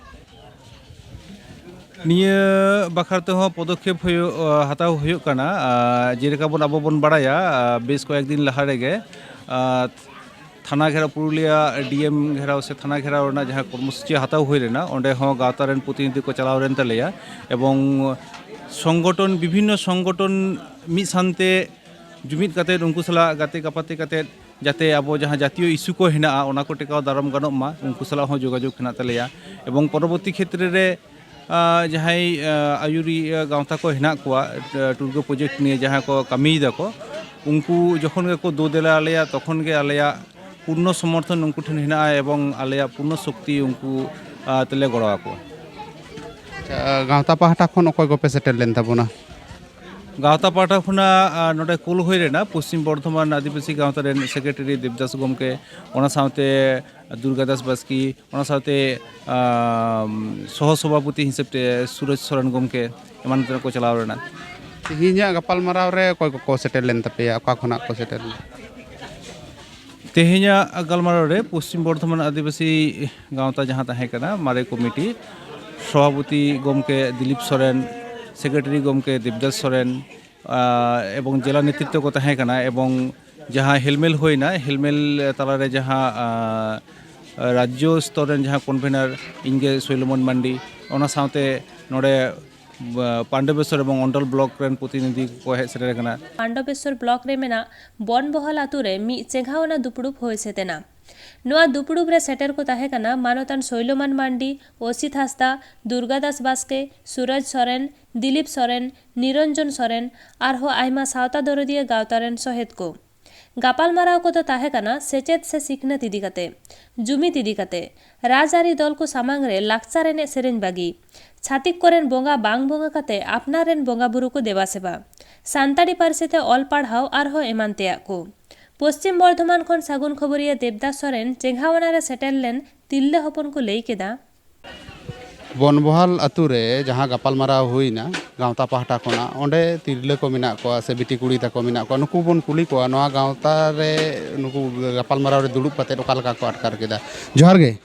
ᱱᱤᱭᱟᱹ ᱵᱟᱠᱷᱨᱟ ᱛᱮᱦᱚᱸ ᱯᱚᱫᱚᱠᱷᱮᱯ ᱦᱩᱭᱩᱜ, ᱟ, ᱦᱟᱛᱟᱣ ᱦᱩᱭᱩᱜ ᱠᱟᱱᱟ᱾ ᱟ, ᱡᱮᱞᱮᱠᱟ ᱵᱚᱱ, ᱟᱵᱚ ᱵᱚᱱ ᱵᱟᱲᱟᱭᱟ, ᱟ, ᱵᱮᱥ ᱠᱚᱭᱮᱠ ᱫᱤᱱ ᱞᱟᱦᱟ ᱨᱮᱜᱮ, ᱟ, ᱛᱷᱟᱱᱟ ᱜᱷᱮᱨᱟᱣ, ᱯᱩᱨᱩᱞᱤᱭᱟᱹ ᱰᱤ ᱮᱢ ᱜᱷᱮᱨᱟᱣ ᱥᱮ ᱛᱷᱟᱱᱟ ᱜᱷᱮᱨᱟᱣ ᱨᱮᱱᱟᱜ ᱡᱟᱦᱟᱸ ᱠᱚᱨᱢᱚᱥᱩᱪᱤ ᱦᱟᱛᱟᱣ ᱦᱩᱭ ᱞᱮᱱᱟ, ᱚᱸᱰᱮ ᱦᱚᱸ ᱜᱟᱶᱛᱟ ᱨᱮᱱ ᱯᱨᱚᱛᱤᱱᱤᱫᱷᱤ ᱠᱚ ᱪᱟᱞᱟᱣ ᱞᱮᱱ ᱛᱟᱞᱮᱭᱟ᱾ ᱮᱵᱚᱝ ᱥᱚᱝᱜᱚᱴᱷᱚᱱ, ᱵᱤᱵᱷᱤᱱᱱᱚ ᱥᱚᱝᱜᱚᱴᱷᱚᱱ ᱢᱤᱫ ᱥᱟᱶᱛᱮ ᱡᱩᱢᱤᱫ ᱠᱟᱛᱮᱫ, ᱩᱱᱠᱩ ᱥᱟᱞᱟᱜ ᱜᱟᱛᱮ ᱜᱟᱯᱟᱛᱮ ᱠᱟᱛᱮᱫ, ᱡᱟᱛᱮ ᱟᱵᱚ ᱡᱟᱦᱟᱸ ᱡᱟᱛᱤᱭᱚ ᱤᱥᱩ ᱠᱚ ᱦᱮᱱᱟᱜᱼᱟ, ᱚᱱᱟ ᱠᱚ ᱴᱮᱠᱟᱣ ᱫᱟᱨᱟᱢ ᱜᱟᱱᱚᱜ ᱢᱟ, ᱩᱱᱠᱩ ᱥᱟᱞᱟᱜ ᱦᱚᱸ ᱡᱳᱜᱟᱡᱳᱜᱽ ᱦᱮᱱᱟᱜ ᱛᱟᱞᱮᱭᱟ᱾ ᱮᱵᱚᱝ ᱯᱚᱨᱚᱵᱚᱨᱛᱤ ᱠᱷᱮᱛᱨᱮ ᱨᱮ, ᱟ, ᱡᱟᱦᱟᱸᱭ, ᱟ, ᱟᱹᱭᱩᱨᱤᱭᱟᱹ ᱜᱟᱶᱛᱟ ᱠᱚ ᱦᱮᱱᱟᱜ ᱠᱚᱣᱟ, ᱟ, ᱴᱩᱨᱜᱟᱹ ᱯᱨᱚᱡᱮᱠᱴ ᱱᱤᱭᱮ ᱡᱟᱦᱟᱸ ᱠᱚ ᱠᱟᱹᱢᱤᱭᱮᱫᱟ ᱠᱚ, ᱩᱱᱠᱩ ᱡᱚᱠᱷᱚᱱ ᱜᱮᱠᱚ ᱫᱳ ᱫᱮᱞᱟ ᱟᱞᱮᱭᱟ, ᱛᱚᱠᱷᱚᱱ ᱜᱮ ᱟᱞᱮᱭᱟᱜ ᱯᱩᱨᱱᱚ ᱥᱚᱢᱚᱨᱛᱷᱚᱱ ᱩᱱᱠᱩ ᱴᱷᱮᱱ ᱦᱮᱱᱟᱜᱼᱟ ᱮᱵᱚᱝ ᱟᱞᱮᱭᱟᱜ ᱯᱩᱨᱱᱚ ᱥᱚᱠᱛᱤ ᱩᱱᱠᱩ, ᱟ, ᱛᱮᱞᱮ ᱜᱚᱲᱚ ᱟᱠᱚᱣᱟ᱾ ᱟᱪᱪᱷᱟ, ᱜᱟᱶᱛᱟ ᱯᱟᱦᱴᱟ ᱠᱷᱚᱱ ᱚᱠᱚᱭ ᱠᱚᱯᱮ ᱥᱮᱴᱮᱨ ᱞᱮᱱ ᱛᱟᱵᱚᱱᱟ? ᱜᱟᱶᱛᱟ ᱯᱟᱦᱴᱟ ᱠᱷᱚᱱᱟᱜ, ᱟ, ᱱᱚᱰᱮ ᱠᱩᱞ ᱦᱩᱭ ᱞᱮᱱᱟ ᱯᱚᱥᱪᱤᱢ ᱵᱚᱨᱫᱷᱚᱢᱟᱱ ᱟᱹᱫᱤᱵᱟᱹᱥᱤ ᱜᱟᱶᱛᱟ ᱨᱮᱱ ᱥᱮᱠᱨᱮᱴᱟᱨᱤ ᱫᱮᱵᱽᱫᱟᱥ ᱜᱚᱢᱠᱮ, ᱚᱱᱟ ᱥᱟᱶᱛᱮ ᱫᱩᱨᱜᱟ ᱫᱟᱥ ᱵᱟᱥᱠᱮ, ᱚᱱᱟ ᱥᱟᱶᱛᱮ, ᱟᱢ, ᱥᱚᱦᱚ ᱥᱚᱵᱷᱟᱯᱚᱛᱤ ᱦᱤᱥᱟᱹᱵ ᱛᱮ ᱥᱩᱨᱚᱡᱽ ᱥᱚᱨᱮᱱ ᱜᱚᱢᱠᱮ, ᱮᱢᱟᱱ ᱛᱮᱱ ᱠᱚ ᱪᱟᱞᱟᱣ ᱞᱮᱱᱟ᱾ ᱛᱮᱦᱮᱧᱟᱜ ᱜᱟᱯᱟᱞᱢᱟᱨᱟᱣ ᱨᱮ ᱚᱠᱚᱭ ᱠᱚᱠᱚ ᱥᱮᱴᱮᱨ ᱞᱮᱱ ᱛᱟᱯᱮᱭᱟ, ᱚᱠᱟ ᱠᱷᱚᱱᱟᱜ ᱠᱚ ᱥᱮᱴᱮᱨ ᱞᱮᱱᱟ? ᱛᱮᱦᱮᱧᱟᱜ ᱜᱟᱞᱢᱟᱨᱟᱣ ᱨᱮ ᱯᱚᱥᱪᱤᱢ ᱵᱚᱨᱫᱷᱚᱢᱟᱱ ᱟᱹᱫᱤᱵᱟᱹᱥᱤ ᱜᱟᱶᱛᱟ ᱡᱟᱦᱟᱸ ᱛᱟᱦᱮᱸ ᱠᱟᱱᱟ, ᱢᱟᱨᱮ ᱠᱚᱢᱤᱴᱤ ᱥᱚᱵᱷᱟᱯᱚᱛᱤ ᱜᱚᱢᱠᱮ ᱫᱤᱞᱤᱯ ᱥᱚᱨᱮᱱ, ᱥᱮᱠᱨᱮᱴᱟᱨᱤ ᱜᱚᱢᱠᱮ ᱫᱮᱵᱽᱫᱟᱥ ᱥᱚᱨᱮᱱ, ᱟ, ᱮᱵᱚᱝ ᱡᱮᱞᱟ ᱱᱮᱛᱨᱤᱛᱵ ᱠᱚ ᱛᱟᱦᱮᱸ ᱠᱟᱱᱟ, ᱮᱵᱚᱝ ᱡᱟᱦᱟᱸ ᱦᱮᱞᱢᱮᱞ ᱦᱩᱭᱱᱟ, ᱦᱮᱞᱢᱮᱞ ᱛᱟᱞᱟᱨᱮ ᱡᱟᱦᱟᱸ, ᱟ, ᱨᱟᱡᱽᱡᱚ ᱥᱛᱚᱨ ᱨᱮᱱ ᱡᱟᱦᱟᱸ ᱠᱚᱱᱵᱷᱮᱱᱟᱨ ᱤᱧᱜᱮ ᱥᱳᱭᱞᱚᱢᱚᱱ ᱢᱟᱱᱰᱤ, ᱚᱱᱟ ᱥᱟᱶᱛᱮ ᱱᱚᱰᱮ, ᱟ, ᱯᱟᱱᱰᱚᱵᱮᱥᱥᱚᱨ ᱮᱵᱚᱝ ᱚᱱᱰᱚᱞ ᱵᱞᱚᱠ ᱨᱮᱱ ᱯᱨᱚᱛᱤᱱᱤᱫᱷᱤ ᱠᱚᱠᱚ ᱦᱮᱡ ᱥᱮᱴᱮᱨ ᱟᱠᱟᱱᱟ᱾ ᱯᱟᱱᱰᱚᱵᱮᱥᱥᱚᱨ ᱵᱞᱚᱠ ᱨᱮ ᱢᱮᱱᱟᱜ ᱵᱚᱱᱵᱚᱦᱟᱞ ᱟᱛᱳ ᱨᱮ ᱢᱤᱫ ᱪᱮᱸᱜᱷᱟᱣᱱᱟ ᱫᱩᱯᱲᱩᱵ ᱦᱩᱭ ᱥᱟᱹᱛ ᱮᱱᱟ᱾ ᱱᱚᱣᱟ ᱫᱩᱯᱲᱩᱵ ᱨᱮ ᱥᱮᱴᱮᱨ ᱠᱚ ᱛᱟᱦᱮᱸ ᱠᱟᱱᱟ ᱢᱟᱱᱚᱛᱟᱱ ᱥᱳᱭᱞᱚᱢᱟᱱ ᱢᱟᱱᱰᱤ, ᱚᱥᱤᱛ ᱦᱟᱸᱥᱫᱟ, ᱫᱩᱨᱜᱟᱫᱟᱥ ᱵᱟᱥᱠᱮ, ᱥᱩᱨᱚᱡᱽ ᱥᱚᱨᱮᱱ, ᱫᱤᱞᱤᱯ ᱥᱚᱨᱮᱱ, ᱱᱤᱨᱚᱧᱡᱚᱱ ᱥᱚᱨᱮᱱ, ᱟᱨᱦᱚᱸ ᱟᱭᱢᱟ ᱥᱟᱶᱛᱟ ᱫᱚᱨᱚᱫᱤᱭᱟᱹ ᱜᱟᱶᱛᱟ ᱨᱮᱱ ᱥᱚᱦᱮᱫ ᱠᱚ᱾ ᱜᱟᱯᱟᱞᱢᱟᱨᱟᱣ ᱠᱚᱫᱚ ᱛᱟᱦᱮᱸ ᱠᱟᱱᱟ ᱥᱮᱪᱮᱫ ᱥᱮ ᱥᱤᱠᱷᱱᱟᱹᱛ ᱤᱫᱤ ᱠᱟᱛᱮ, ᱡᱩᱢᱤᱫ ᱤᱫᱤ ᱠᱟᱛᱮ, ᱨᱟᱡᱽᱟᱹᱨᱤ ᱫᱚᱞ ᱠᱚ ᱥᱟᱢᱟᱝ ᱨᱮ ᱞᱟᱠᱪᱟᱨ ᱮᱱᱮᱡ ᱥᱮᱨᱮᱧ ᱵᱟᱹᱜᱤ, ᱪᱷᱟᱹᱛᱤᱠ ᱠᱚᱨᱮᱱ ᱵᱚᱸᱜᱟ ᱵᱟᱝ ᱵᱚᱸᱜᱟ ᱠᱟᱛᱮ ᱟᱯᱱᱟᱨ ᱨᱮᱱ ᱵᱚᱸᱜᱟ ᱵᱩᱨᱩ ᱠᱚ ᱫᱮᱵᱟ ᱥᱮᱵᱟ, ᱥᱟᱱᱛᱟᱲᱤ ᱯᱟᱹᱨᱥᱤ ᱛᱮ ᱚᱞ ᱯᱟᱲᱦᱟᱣ ᱟᱨᱦᱚᱸ ᱮᱢᱟᱱ ᱛᱮᱭᱟᱜ ᱠᱚ᱾ ᱯᱚᱥᱪᱤᱢ ᱵᱚᱨᱫᱷᱚᱢᱟᱱ ᱠᱷᱚᱱ ᱥᱟᱹᱜᱩᱱ ᱠᱷᱚᱵᱚᱨᱤᱭᱟᱹ ᱫᱮᱵᱽᱫᱟᱥ ᱥᱚᱨᱮᱱ ᱪᱮᱸᱜᱷᱟᱣᱱᱟ ᱨᱮ ᱥᱮᱴᱮᱨ ᱞᱮᱱ ᱛᱤᱨᱞᱟᱹ ᱦᱚᱯᱚᱱ ᱠᱚ ᱞᱟᱹᱭ ᱠᱮᱫᱟ, ᱵᱚᱱᱵᱚᱦᱟᱞ ᱟᱛᱳ ᱨᱮ ᱡᱟᱦᱟᱸ ᱜᱟᱯᱟᱞᱢᱟᱨᱟᱣ ᱦᱩᱭᱱᱟ ᱜᱟᱶᱛᱟ ᱯᱟᱦᱴᱟ ᱠᱷᱚᱱᱟᱜ, ᱚᱸᱰᱮ ᱛᱤᱨᱞᱟᱹ ᱠᱚ ᱢᱮᱱᱟᱜ ᱠᱚᱣᱟ ᱥᱮ ᱵᱤᱴᱤ ᱠᱩᱲᱤ ᱛᱟᱠᱚ ᱢᱮᱱᱟᱜ ᱠᱚᱣᱟ, ᱱᱩᱠᱩ ᱵᱚᱱ ᱠᱩᱞᱤ ᱠᱚᱣᱟ ᱱᱚᱣᱟ ᱜᱟᱶᱛᱟ ᱨᱮ ᱱᱩᱠᱩ ᱜᱟᱯᱟᱞᱢᱟᱨᱟᱣ ᱨᱮ ᱫᱩᱲᱩᱵ ᱠᱟᱛᱮ ᱚᱠᱟ ᱞᱮᱠᱟ ᱠᱚ ᱟᱴᱠᱟᱨ ᱠᱮᱫᱟ᱾ ᱡᱚᱦᱟᱨ ᱜᱮ᱾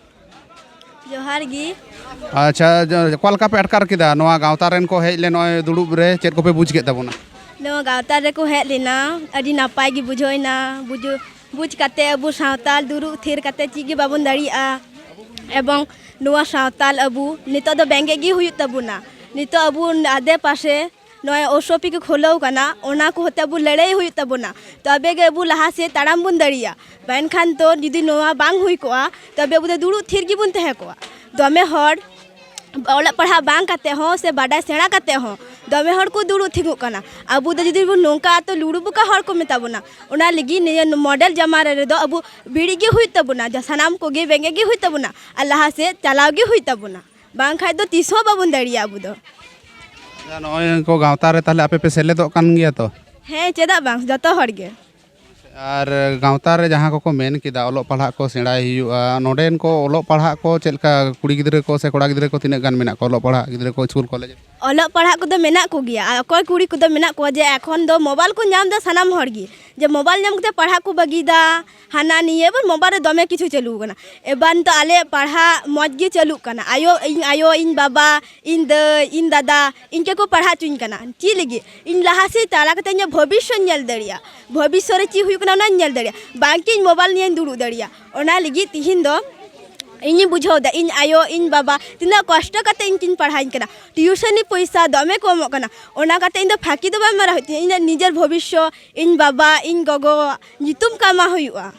ᱡᱚᱦᱟᱨ ᱜᱮ᱾ ᱟᱪᱪᱷᱟ, ᱡᱚ-, ᱚᱠᱟ ᱞᱮᱠᱟ ᱯᱮ ᱟᱴᱠᱟᱨ ᱠᱮᱫᱟ ᱱᱚᱣᱟ ᱜᱟᱶᱛᱟ ᱨᱮᱱ ᱠᱚ ᱦᱮᱡ ᱞᱮᱱ ᱱᱚᱜᱼᱚᱭ ᱫᱩᱲᱩᱵ ᱨᱮ, ᱪᱮᱫ ᱠᱚᱯᱮ ᱵᱩᱡᱽ ᱠᱮᱫ ᱛᱟᱵᱚᱱᱟ? ᱱᱚᱣᱟ ᱜᱟᱶᱛᱟ ᱨᱮᱠᱚ ᱦᱮᱡ ᱞᱮᱱᱟ, ᱟᱹᱰᱤ ᱱᱟᱯᱟᱭ ᱜᱮ ᱵᱩᱡᱷᱟᱹᱣ ᱮᱱᱟ᱾ ᱵᱩᱡᱷᱟᱹᱣ ᱵᱩᱡᱽ ᱠᱟᱛᱮ ᱟᱵᱚ ᱥᱟᱶᱛᱟᱞ ᱫᱩᱲᱩᱵ ᱛᱷᱤᱨ ᱠᱟᱛᱮ ᱪᱮᱫ ᱜᱮ ᱵᱟᱵᱚᱱ ᱫᱟᱲᱮᱭᱟᱜᱼᱟ᱾ ᱮᱵᱚᱝ ᱱᱚᱣᱟ ᱥᱟᱶᱛᱟᱞ ᱟᱵᱚ ᱱᱤᱛᱚᱜ ᱫᱚ ᱵᱮᱸᱜᱮᱫ ᱜᱮ ᱦᱩᱭᱩᱜ ᱛᱟᱵᱚᱱᱟ᱾ ᱱᱤᱛᱚᱜ ᱟᱵᱚ ᱟᱫᱮ ᱯᱟᱥᱮ ᱱᱚᱜᱼᱚᱭ ᱳᱥᱳᱯᱤ ᱠᱚ ᱠᱷᱩᱞᱟᱹᱣ ᱠᱟᱱᱟ, ᱚᱱᱟ ᱠᱚ ᱦᱚᱛᱮ ᱟᱵᱚ ᱞᱟᱹᱲᱦᱟᱹᱭ ᱦᱩᱭᱩᱜ ᱛᱟᱵᱚᱱᱟ, ᱛᱚᱵᱮ ᱜᱮ ᱟᱵᱚ ᱞᱟᱦᱟ ᱥᱮᱫ ᱛᱟᱲᱟᱢ ᱵᱚᱱ ᱫᱟᱲᱮᱭᱟᱜᱼᱟ᱾ ᱢᱮᱱᱠᱷᱟᱱ ᱫᱚ ᱡᱩᱫᱤ ᱱᱚᱣᱟ ᱵᱟᱝ ᱦᱩᱭ ᱠᱚᱜᱼᱟ, ᱛᱚᱵᱮ ᱟᱵᱚ ᱫᱚ ᱫᱩᱲᱩᱵ ᱛᱷᱤᱨ ᱜᱮᱵᱚᱱ ᱛᱟᱦᱮᱸ ᱠᱚᱜᱼᱟ᱾ ᱫᱚᱢᱮ ᱦᱚᱲ ᱚᱞᱚᱜ ᱯᱟᱲᱦᱟᱜ ᱵᱟᱝ ᱠᱟᱛᱮ ᱦᱚᱸ ᱥᱮ ᱵᱟᱰᱟᱭ ᱥᱮᱬᱟ ᱠᱟᱛᱮ ᱦᱚᱸ ᱫᱚᱢᱮ ᱦᱚᱲ ᱠᱚ ᱫᱩᱲᱩᱵ ᱛᱷᱤᱨᱚᱜ ᱠᱟᱱᱟ᱾ ᱟᱵᱚ ᱫᱚ ᱡᱩᱫᱤ ᱵᱚᱱ ᱱᱚᱝᱠᱟ, ᱛᱚ ᱞᱩᱲᱩ ᱵᱚᱠᱟ ᱦᱚᱲ ᱠᱚ ᱢᱮᱛᱟ ᱵᱚᱱᱟ᱾ ᱚᱱᱟ ᱞᱟᱹᱜᱤᱫ ᱱᱤᱭᱟᱹ ᱢᱚᱰᱮᱞ ᱡᱟᱢᱟᱱᱟ ᱨᱮᱫᱚ ᱟᱵᱚ ᱵᱤᱲᱤ ᱜᱮ ᱦᱩᱭᱩᱜ ᱛᱟᱵᱚᱱᱟ, ᱡᱟ ᱥᱟᱱᱟᱢ ᱠᱚᱜᱮ ᱵᱮᱸᱜᱮᱫ ᱜᱮ ᱦᱩᱭᱩᱜ ᱛᱟᱵᱚᱱᱟ ᱟᱨ ᱞᱟᱦᱟ ᱥᱮᱫ ᱪᱟᱞᱟᱣ ᱜᱮ ᱦᱩᱭᱩᱜ ᱛᱟᱵᱚᱱᱟ᱾ ᱵᱟᱝᱠᱷᱟᱡ ᱫᱚ ᱛᱤᱥ ᱦᱚᱸ ᱵᱟᱵᱚᱱ ᱫᱟᱲᱮᱭᱟᱜᱼᱟ ᱟᱵᱚ ᱫᱚ᱾ ᱟᱪᱪᱷᱟ, ᱱᱚᱜᱼᱚᱭ ᱠᱚ ᱜᱟᱶᱛᱟ ᱨᱮ ᱛᱟᱦᱚᱞᱮ ᱟᱯᱮ ᱯᱮ ᱥᱮᱞᱮᱫᱚᱜ ᱠᱟᱱ ᱜᱮᱭᱟ ᱛᱚ? ᱦᱮᱸ, ᱪᱮᱫᱟᱜ ᱵᱟᱝ, ᱡᱚᱛᱚ ᱦᱚᱲ ᱜᱮ᱾ ᱟᱨ ᱜᱟᱶᱛᱟ ᱨᱮ ᱡᱟᱦᱟᱸ ᱠᱚᱠᱚ ᱢᱮᱱ ᱠᱮᱫᱟ ᱚᱞᱚᱜ ᱯᱟᱲᱦᱟᱜ ᱠᱚ ᱥᱮᱬᱟᱭ ᱦᱩᱭᱩᱜᱼᱟ, ᱱᱚᱰᱮᱱ ᱠᱚ ᱚᱞᱚᱜ ᱯᱟᱲᱦᱟᱜ ᱠᱚ ᱪᱮᱫ ᱞᱮᱠᱟ, ᱠᱩᱲᱤ ᱜᱤᱫᱽᱨᱟᱹ ᱠᱚ ᱥᱮ ᱠᱚᱲᱟ ᱜᱤᱫᱽᱨᱟᱹ ᱠᱚ ᱛᱤᱱᱟᱹᱜ ᱜᱟᱱ ᱢᱮᱱᱟᱜ ᱠᱚᱣᱟ ᱚᱞᱚᱜ ᱯᱟᱲᱦᱟᱜ ᱜᱤᱫᱽᱨᱟᱹ ᱠᱚ ᱥᱠᱩᱞ ᱠᱚᱞᱮᱡᱽ? ᱚᱞᱚᱜ ᱯᱟᱲᱦᱟᱜ ᱠᱚᱫᱚ ᱢᱮᱱᱟᱜ ᱠᱚᱜᱮᱭᱟ, ᱟᱨ ᱚᱠᱚᱭ ᱠᱩᱲᱤ ᱠᱚᱫᱚ ᱢᱮᱱᱟᱜ ᱠᱚᱣᱟ ᱡᱮ ᱮᱠᱷᱚᱱ ᱫᱚ ᱢᱳᱵᱟᱭᱤᱞ ᱠᱚ ᱧᱟᱢ ᱮᱫᱟ ᱥᱟᱱᱟᱢ ᱦᱚᱲ ᱜᱮ, ᱡᱮ ᱢᱳᱵᱟᱭᱤᱞ ᱧᱟᱢ ᱠᱟᱛᱮ ᱯᱟᱲᱦᱟᱜ ᱠᱚ ᱵᱟᱹᱜᱤᱭᱮᱫᱟ, ᱦᱟᱱᱟ ᱱᱤᱭᱟᱹ ᱮᱵᱟᱨ ᱢᱳᱵᱟᱭᱤᱞ ᱨᱮ ᱫᱚᱢᱮ ᱠᱤᱪᱷᱩ ᱪᱟᱹᱞᱩ ᱟᱠᱟᱱᱟ᱾ ᱮᱵᱟᱨ ᱱᱤᱛᱚᱜ ᱟᱞᱮᱭᱟᱜ ᱯᱟᱲᱦᱟᱜ ᱢᱚᱡᱽ ᱜᱮ ᱪᱟᱹᱞᱩᱜ ᱠᱟᱱᱟ᱾ ᱟᱭᱳ, ᱤᱧ ᱟᱭᱳ, ᱤᱧ ᱵᱟᱵᱟ, ᱤᱧ ᱫᱟᱹᱭ, ᱤᱧ ᱫᱟᱫᱟ, ᱤᱧ ᱠᱚ ᱯᱟᱲᱦᱟᱣ ᱦᱚᱪᱚᱧ ᱠᱟᱱᱟ᱾ ᱪᱮᱫ ᱞᱟᱹᱜᱤᱫ? ᱤᱧ ᱞᱟᱦᱟ ᱥᱮᱫ ᱪᱟᱞᱟᱣ ᱠᱟᱛᱮ ᱤᱧᱟᱹᱜ ᱵᱷᱚᱵᱤᱥᱥᱚᱛ ᱧᱮᱞ ᱫᱟᱲᱮᱭᱟᱜᱼᱟ, ᱵᱷᱚᱵᱤᱥᱥᱚᱛ ᱨᱮ ᱪᱮᱫ ᱦᱩᱭᱩᱜ ᱠᱟᱱᱟ ᱚᱱᱟᱧ ᱧᱮᱞ ᱫᱟᱲᱮᱭᱟᱜᱼᱟ, ᱵᱟᱝ ᱠᱤ ᱤᱧ ᱢᱳᱵᱟᱭᱤᱞ ᱱᱤᱭᱮᱧ ᱫᱩᱲᱩᱵ ᱫᱟᱲᱮᱭᱟᱜᱼᱟ᱾ ᱚᱱᱟ ᱞᱟᱹᱜᱤᱫ ᱛᱤᱦᱤᱧ ᱫᱚ ᱤᱧᱤᱧ ᱵᱩᱡᱷᱟᱹᱣ ᱮᱫᱟ, ᱤᱧ ᱟᱭᱳ, ᱤᱧ ᱵᱟᱵᱟ ᱛᱤᱱᱟᱹᱜ ᱠᱚᱥᱴᱚ ᱠᱟᱛᱮ ᱤᱧ ᱠᱤᱱ ᱯᱟᱲᱦᱟᱣᱤᱧ ᱠᱟᱱᱟ, ᱴᱤᱭᱩᱥᱚᱱᱤ ᱯᱚᱭᱥᱟ ᱫᱚᱢᱮ ᱠᱚ ᱮᱢᱚᱜ ᱠᱟᱱᱟ, ᱚᱱᱟ ᱠᱟᱛᱮ ᱤᱧ ᱫᱚ ᱯᱷᱟᱸᱠᱤ ᱫᱚ ᱵᱟᱝ ᱢᱟᱨᱟᱣ ᱦᱩᱭᱩᱜ ᱛᱤᱧᱟᱹ, ᱤᱧᱟᱹᱜ ᱱᱤᱡᱮᱨ ᱵᱷᱚᱵᱤᱥᱥᱚᱛ, ᱤᱧ ᱵᱟᱵᱟ, ᱤᱧ ᱜᱚᱜᱚ ᱧᱩᱛᱩᱢ ᱠᱟᱢᱟᱣ ᱦᱩᱭᱩᱜᱼᱟ᱾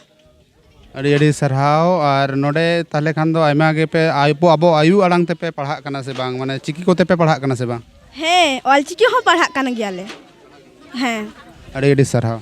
ᱟᱹᱰᱤ ᱟᱹᱰᱤ ᱥᱟᱨᱦᱟᱣ᱾ ᱟᱨ ᱱᱚᱰᱮ ᱛᱟᱦᱚᱞᱮ ᱠᱷᱟᱱ ᱫᱚ ᱟᱭᱢᱟ ᱜᱮᱯᱮ ᱟᱵᱚ, ᱟᱵᱚ ᱟᱭᱩ ᱟᱲᱟᱝ ᱛᱮᱯᱮ ᱯᱟᱲᱦᱟᱜ ᱠᱟᱱᱟ ᱥᱮ ᱵᱟᱝ, ᱢᱟᱱᱮ ᱪᱤᱠᱤ ᱠᱚᱛᱮ ᱯᱮ ᱯᱟᱲᱦᱟᱜ ᱠᱟᱱᱟ ᱥᱮ ᱵᱟᱝ? ᱦᱮᱸ, ᱚᱞᱪᱤᱠᱤ ᱦᱚᱸ ᱯᱟᱲᱦᱟᱜ ᱠᱟᱱ ᱜᱮᱭᱟᱞᱮ᱾ ᱦᱮᱸ᱾ ᱟᱹᱰᱤ ᱟᱹᱰᱤ ᱥᱟᱨᱦᱟᱣ᱾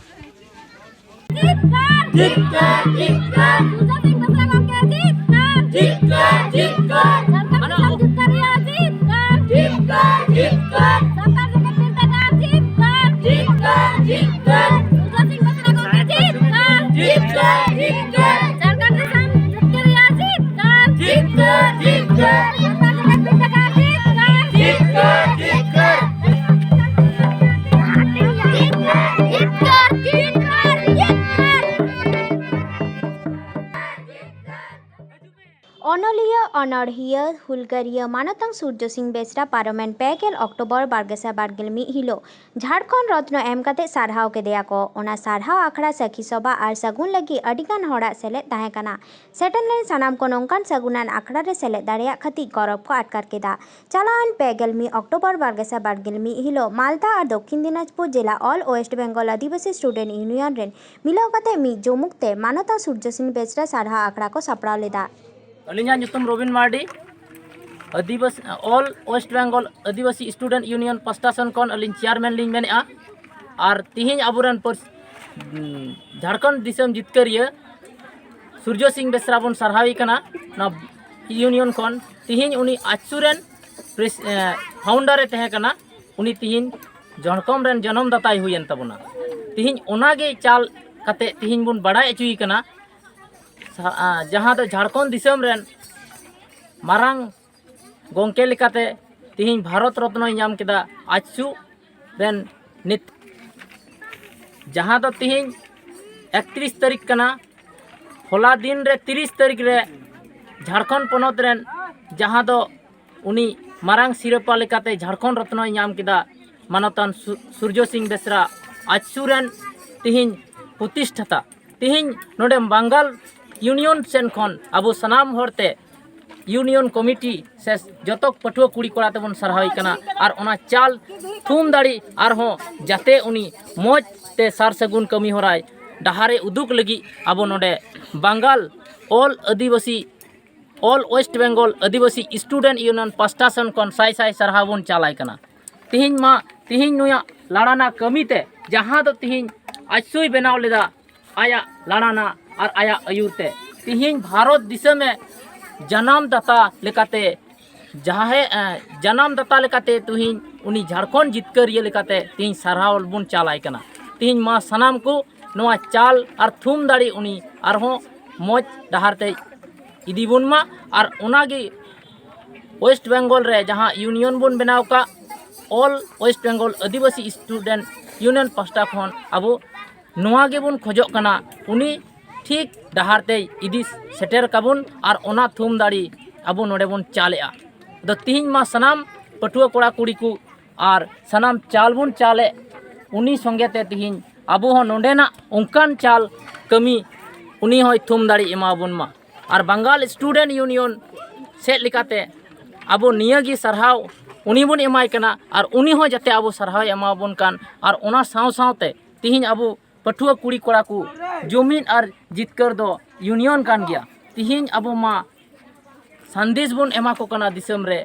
ᱚᱱᱚᱬᱦᱤᱭᱟᱹ ᱦᱩᱞᱜᱟᱹᱨᱤᱭᱟᱹ ᱢᱟᱱᱚᱛᱟᱱ ᱥᱩᱨᱡᱚ ᱥᱤᱝ ᱵᱮᱥᱨᱟ ᱯᱟᱨᱚᱢᱮᱱ ᱯᱮ ᱜᱮᱞ ᱚᱠᱴᱳᱵᱚᱨ ᱵᱟᱨ ᱜᱮᱥᱟᱭ ᱵᱟᱨ ᱜᱮᱞ ᱢᱤᱫ ᱦᱤᱞᱳᱜ ᱡᱷᱟᱲᱠᱷᱚᱸᱰ ᱨᱚᱛᱱᱚ ᱮᱢ ᱠᱟᱛᱮ ᱥᱟᱨᱦᱟᱣ ᱠᱮᱫᱮᱭᱟ ᱠᱚ᱾ ᱚᱱᱟ ᱥᱟᱨᱦᱟᱣ ᱟᱠᱷᱲᱟ ᱥᱟᱹᱠᱷᱤ ᱥᱚᱵᱷᱟ ᱟᱨ ᱥᱟᱹᱜᱩᱱ ᱞᱟᱹᱜᱤᱫ ᱟᱹᱰᱤᱜᱟᱱ ᱦᱚᱲᱟᱜ ᱥᱮᱞᱮᱫ ᱛᱟᱦᱮᱸ ᱠᱟᱱᱟ᱾ ᱥᱮᱴᱮᱨ ᱞᱮᱱ ᱥᱟᱱᱟᱢ ᱠᱚ ᱱᱚᱝᱠᱟᱱ ᱥᱟᱹᱜᱩᱱᱟᱱ ᱟᱠᱷᱲᱟ ᱨᱮ ᱥᱮᱞᱮᱫ ᱫᱟᱲᱮᱭᱟᱜ ᱠᱷᱟᱹᱛᱤᱨ ᱜᱚᱨᱚᱵᱽ ᱠᱚ ᱟᱴᱠᱟᱨ ᱠᱮᱫᱟ᱾ ᱪᱟᱞᱟᱣᱮᱱ ᱯᱮ ᱜᱮᱞ ᱢᱤᱫ ᱚᱠᱴᱳᱵᱚᱨ ᱵᱟᱨ ᱜᱮᱥᱟᱭ ᱵᱟᱨ ᱜᱮᱞ ᱢᱤᱫ ᱦᱤᱞᱳᱜ ᱢᱟᱞᱫᱟ ᱟᱨ ᱫᱚᱠᱠᱷᱤᱱ ᱫᱤᱱᱟᱡᱽᱯᱩᱨ ᱡᱮᱞᱟ All West Bengal ᱟᱹᱫᱤᱵᱟᱹᱥᱤ Student Union ᱨᱮᱱ ᱢᱤᱞᱟᱹᱣ ᱠᱟᱛᱮ ᱢᱤᱫ ᱡᱩᱢᱩᱠ ᱛᱮ ᱢᱟᱱᱚᱛᱟᱱ ᱥᱩᱨᱡᱚ ᱥᱤᱝ ᱵᱮᱥᱨᱟ ᱥᱟᱨᱦᱟᱣ ᱟᱠᱷᱲᱟ ᱠᱚ ᱥᱟᱯᱲᱟᱣ ᱞᱮᱫᱟ᱾ ᱟᱹᱞᱤᱧᱟᱜ ᱧᱩᱛᱩᱢ ᱨᱚᱵᱤᱱ ᱢᱟᱨᱰᱤ, ᱟᱹᱫᱤᱵᱟᱹᱥᱤ, All West Bengal ᱟᱹᱫᱤᱵᱟᱹᱥᱤ Student Union ᱯᱟᱥᱴᱟ ᱥᱮᱱ ᱠᱷᱚᱱ ᱟᱹᱞᱤᱧ ᱪᱮᱭᱟᱨᱢᱮᱱ ᱞᱤᱧ ᱢᱮᱱᱮᱫᱼᱟ᱾ ᱟᱨ ᱛᱤᱦᱤᱧ ᱟᱵᱚᱨᱮᱱ ᱯᱟᱹᱨᱥ-, ᱩᱸ, ᱡᱷᱟᱲᱠᱷᱚᱸᱰ ᱫᱤᱥᱚᱢ ᱡᱤᱛᱠᱟᱹᱨᱤᱭᱟᱹ ᱥᱩᱨᱡᱚ ᱥᱤᱝ ᱵᱮᱥᱨᱟ ᱵᱚᱱ ᱥᱟᱨᱦᱟᱣᱮ ᱠᱟᱱᱟ᱾ ᱱᱚᱣᱟ ᱤᱭᱩᱱᱤᱭᱚᱱ ᱠᱷᱚᱱ ᱛᱤᱦᱤᱧ ᱩᱱᱤ ᱟᱡᱥᱩ ᱨᱮᱱ ᱯᱨᱮᱥ-, ᱮ, ᱯᱷᱟᱣᱩᱱᱰᱟᱨ ᱮ ᱛᱟᱦᱮᱸ ᱠᱟᱱᱟ᱾ ᱩᱱᱤ ᱛᱤᱦᱤᱧ ᱡᱷᱟᱲᱠᱷᱚᱸᱰ ᱨᱮᱱ ᱡᱚᱱᱚᱢ ᱫᱟᱛᱟᱭ ᱦᱩᱭᱮᱱ ᱛᱟᱵᱚᱱᱟ᱾ ᱛᱤᱦᱤᱧ ᱚᱱᱟᱜᱮ ᱪᱟᱞ ᱠᱟᱛᱮ ᱛᱤᱦᱤᱧ ᱵᱚᱱ ᱵᱟᱲᱟᱭ ᱦᱚᱪᱚᱭᱮ ᱠᱟᱱᱟ᱾ ᱥᱟ-, ᱟ, ᱡᱟᱦᱟᱸ ᱫᱚ ᱡᱷᱟᱲᱠᱷᱚᱸᱰ ᱫᱤᱥᱚᱢ ᱨᱮᱱ ᱢᱟᱨᱟᱝ ᱜᱚᱢᱠᱮ ᱞᱮᱠᱟᱛᱮ ᱛᱤᱦᱤᱧ ᱵᱷᱟᱨᱚᱛ ᱨᱚᱛᱱᱚᱭ ᱧᱟᱢ ᱠᱮᱫᱟ ᱟᱡᱥᱩ ᱨᱮᱱ ᱱᱤᱛ, ᱡᱟᱦᱟᱸ ᱫᱚ ᱛᱤᱦᱤᱧ ᱮᱠᱛᱨᱤᱥ ᱛᱟᱹᱨᱤᱠᱷ ᱠᱟᱱᱟ᱾ ᱦᱚᱞᱟ ᱫᱤᱱ ᱨᱮ ᱛᱤᱨᱤᱥ ᱛᱟᱹᱨᱤᱠᱷ ᱨᱮ ᱡᱷᱟᱲᱠᱷᱚᱸᱰ ᱯᱚᱱᱚᱛ ᱨᱮᱱ ᱡᱟᱦᱟᱸ ᱫᱚ ᱩᱱᱤ ᱢᱟᱨᱟᱝ ᱥᱤᱨᱯᱟᱹ ᱞᱮᱠᱟᱛᱮ ᱡᱷᱟᱲᱠᱷᱚᱸᱰ ᱨᱚᱛᱱᱚᱭ ᱧᱟᱢ ᱠᱮᱫᱟ ᱢᱟᱱᱚᱛᱟᱱ ᱥᱩ-, ᱥᱩᱨᱡᱚ ᱥᱤᱝ ᱵᱮᱥᱨᱟ ᱟᱡᱥᱩ ᱨᱮᱱ ᱛᱤᱦᱤᱧ ᱯᱨᱚᱛᱤᱥᱴᱷᱟᱛᱟ᱾ ᱛᱤᱦᱤᱧ ᱱᱚᱰᱮ ᱵᱟᱝᱜᱟᱞ ᱤᱭᱩᱱᱤᱭᱚᱱ ᱥᱮᱱ ᱠᱷᱚᱱ ᱟᱵᱚ ᱥᱟᱱᱟᱢ ᱦᱚᱲᱛᱮ ᱤᱭᱩᱱᱤᱭᱚᱱ ᱠᱚᱢᱤᱴᱤ ᱥᱮ ᱡᱚᱛᱚ ᱯᱟᱹᱴᱷᱩᱣᱟᱹ ᱠᱩᱲᱤ ᱠᱚᱲᱟ ᱛᱮᱵᱚᱱ ᱥᱟᱨᱦᱟᱣᱮ ᱠᱟᱱᱟ᱾ ᱟᱨ ᱚᱱᱟ ᱪᱟᱞ ᱛᱷᱩᱢ ᱫᱟᱲᱮ ᱟᱨᱦᱚᱸ ᱡᱟᱛᱮ ᱩᱱᱤ ᱢᱚᱡᱽ ᱛᱮ ᱥᱟᱨ ᱥᱟᱹᱜᱩᱱ ᱠᱟᱹᱢᱤ ᱦᱚᱨᱟᱭ ᱰᱟᱦᱟᱨᱮ ᱩᱫᱩᱜ ᱞᱟᱹᱜᱤᱫ ᱟᱵᱚ ᱱᱚᱰᱮ ᱵᱟᱝᱜᱟᱞ All ᱟᱹᱫᱤᱵᱟᱹᱥᱤ, All West Bengal ᱟᱹᱫᱤᱵᱟᱹᱥᱤ Student Union ᱯᱟᱥᱴᱟ ᱥᱮᱱ ᱠᱷᱚᱱ ᱥᱟᱭ ᱥᱟᱭ ᱥᱟᱨᱦᱟᱣ ᱵᱚᱱ ᱪᱟᱞᱟᱭ ᱠᱟᱱᱟ᱾ ᱛᱤᱦᱤᱧ ᱢᱟ, ᱛᱤᱦᱤᱧ ᱱᱩᱭᱟᱜ ᱞᱟᱲᱟᱱᱟ ᱠᱟᱹᱢᱤᱛᱮ ᱡᱟᱦᱟᱸ ᱫᱚ ᱛᱤᱦᱤᱧ ᱟᱡᱥᱩᱭ ᱵᱮᱱᱟᱣ ᱞᱮᱫᱟ, ᱟᱭᱟᱜ ᱞᱟᱲᱟᱱᱟ ᱟᱨ ᱟᱭᱟᱜ ᱟᱹᱭᱩᱨ ᱛᱮ ᱛᱤᱦᱤᱧ ᱵᱷᱟᱨᱚᱛ ᱫᱤᱥᱚᱢᱮ ᱡᱟᱱᱟᱢ ᱫᱟᱛᱟ ᱞᱮᱠᱟᱛᱮ ᱡᱟᱦᱟᱸᱭ, ᱮ, ᱡᱟᱱᱟᱢ ᱫᱟᱛᱟ ᱞᱮᱠᱟᱛᱮ ᱛᱤᱦᱤᱧ ᱩᱱᱤ ᱡᱷᱟᱲᱠᱷᱚᱸᱰ ᱡᱤᱛᱠᱟᱹᱨᱤᱭᱟᱹ ᱞᱮᱠᱟᱛᱮ ᱛᱤᱦᱤᱧ ᱥᱟᱨᱦᱟᱣ ᱵᱚᱱ ᱪᱟᱞᱟᱭ ᱠᱟᱱᱟ᱾ ᱛᱤᱦᱤᱧ ᱢᱟ ᱥᱟᱱᱟᱢ ᱠᱚ ᱱᱚᱣᱟ ᱪᱟᱞ ᱟᱨ ᱛᱷᱩᱢ ᱫᱟᱲᱮ ᱩᱱᱤ ᱟᱨᱦᱚᱸ ᱢᱚᱡᱽ ᱰᱟᱦᱟᱨ ᱛᱮ ᱤᱫᱤ ᱵᱚᱱ ᱢᱟ᱾ ᱟᱨ ᱚᱱᱟᱜᱮ ᱳᱭᱮᱥᱴ ᱵᱮᱝᱜᱚᱞ ᱨᱮ ᱡᱟᱦᱟᱸ ᱤᱭᱩᱱᱤᱭᱚᱱ ᱵᱚᱱ ᱵᱮᱱᱟᱣ ᱠᱟᱜ, All West Bengal ᱟᱹᱫᱤᱵᱟᱹᱥᱤ Student Union ᱯᱟᱥᱴᱟ ᱠᱷᱚᱱ ᱟᱵᱚ ᱱᱚᱣᱟ ᱜᱮᱵᱚᱱ ᱠᱷᱚᱡᱚᱜ ᱠᱟᱱᱟ, ᱩᱱᱤ ᱴᱷᱤᱠ ᱰᱟᱦᱟᱨ ᱛᱮᱭ ᱤᱫᱤ ᱥᱮᱴᱮᱨ ᱠᱟᱵᱚᱱ ᱟᱨ ᱚᱱᱟ ᱛᱷᱩᱢ ᱫᱟᱲᱮ ᱟᱵᱚ ᱱᱚᱰᱮ ᱵᱚᱱ ᱪᱟᱞᱮᱜᱼᱟ᱾ ᱟᱫᱚ ᱛᱤᱦᱤᱧ ᱢᱟ ᱥᱟᱱᱟᱢ ᱯᱟᱹᱴᱷᱩᱣᱟᱹ ᱠᱚᱲᱟ ᱠᱩᱲᱤ ᱠᱚ ᱟᱨ ᱥᱟᱱᱟᱢ ᱪᱟᱞ ᱵᱚᱱ ᱪᱟᱞᱮᱫ, ᱩᱱᱤ ᱥᱚᱸᱜᱮ ᱛᱮ ᱛᱤᱦᱤᱧ ᱟᱵᱚ ᱦᱚᱸ ᱱᱚᱰᱮᱱᱟᱜ ᱚᱱᱠᱟᱱ ᱪᱟᱞ ᱠᱟᱹᱢᱤ ᱩᱱᱤ ᱦᱚᱸᱭ ᱛᱷᱩᱢ ᱫᱟᱲᱮ ᱮᱢᱟᱵᱚᱱ ᱢᱟ᱾ ᱟᱨ ᱵᱟᱝᱜᱟᱞ ᱥᱴᱩᱰᱮᱱᱴ ᱤᱭᱩᱱᱤᱭᱚᱱ ᱥᱮᱫ ᱞᱮᱠᱟᱛᱮ ᱟᱵᱚ ᱱᱤᱭᱟᱹ ᱜᱮ ᱥᱟᱨᱦᱟᱣ ᱩᱱᱤ ᱵᱚᱱ ᱮᱢᱟᱭ ᱠᱟᱱᱟ, ᱟᱨ ᱩᱱᱤ ᱦᱚᱸ ᱡᱟᱛᱮ ᱟᱵᱚ ᱥᱟᱨᱦᱟᱣ ᱮᱢᱟᱵᱚᱱ ᱠᱟᱱ, ᱟᱨ ᱚᱱᱟ ᱥᱟᱶ ᱥᱟᱶᱛᱮ ᱛᱤᱦᱤᱧ ᱟᱵᱚ ᱯᱟᱹᱴᱷᱩᱣᱟᱹ ᱠᱩᱲᱤ ᱠᱚᱲᱟ ᱠᱚ ᱡᱩᱢᱤᱫ ᱟᱨ ᱡᱤᱛᱠᱟᱹᱨ ᱫᱚ ᱤᱭᱩᱱᱤᱭᱚᱱ ᱠᱟᱱ ᱜᱮᱭᱟ᱾ ᱛᱤᱦᱤᱧ ᱟᱵᱚ ᱢᱟ ᱥᱟᱸᱫᱮᱥ ᱵᱚᱱ ᱮᱢᱟ ᱠᱚ ᱠᱟᱱᱟ ᱫᱤᱥᱚᱢ ᱨᱮ,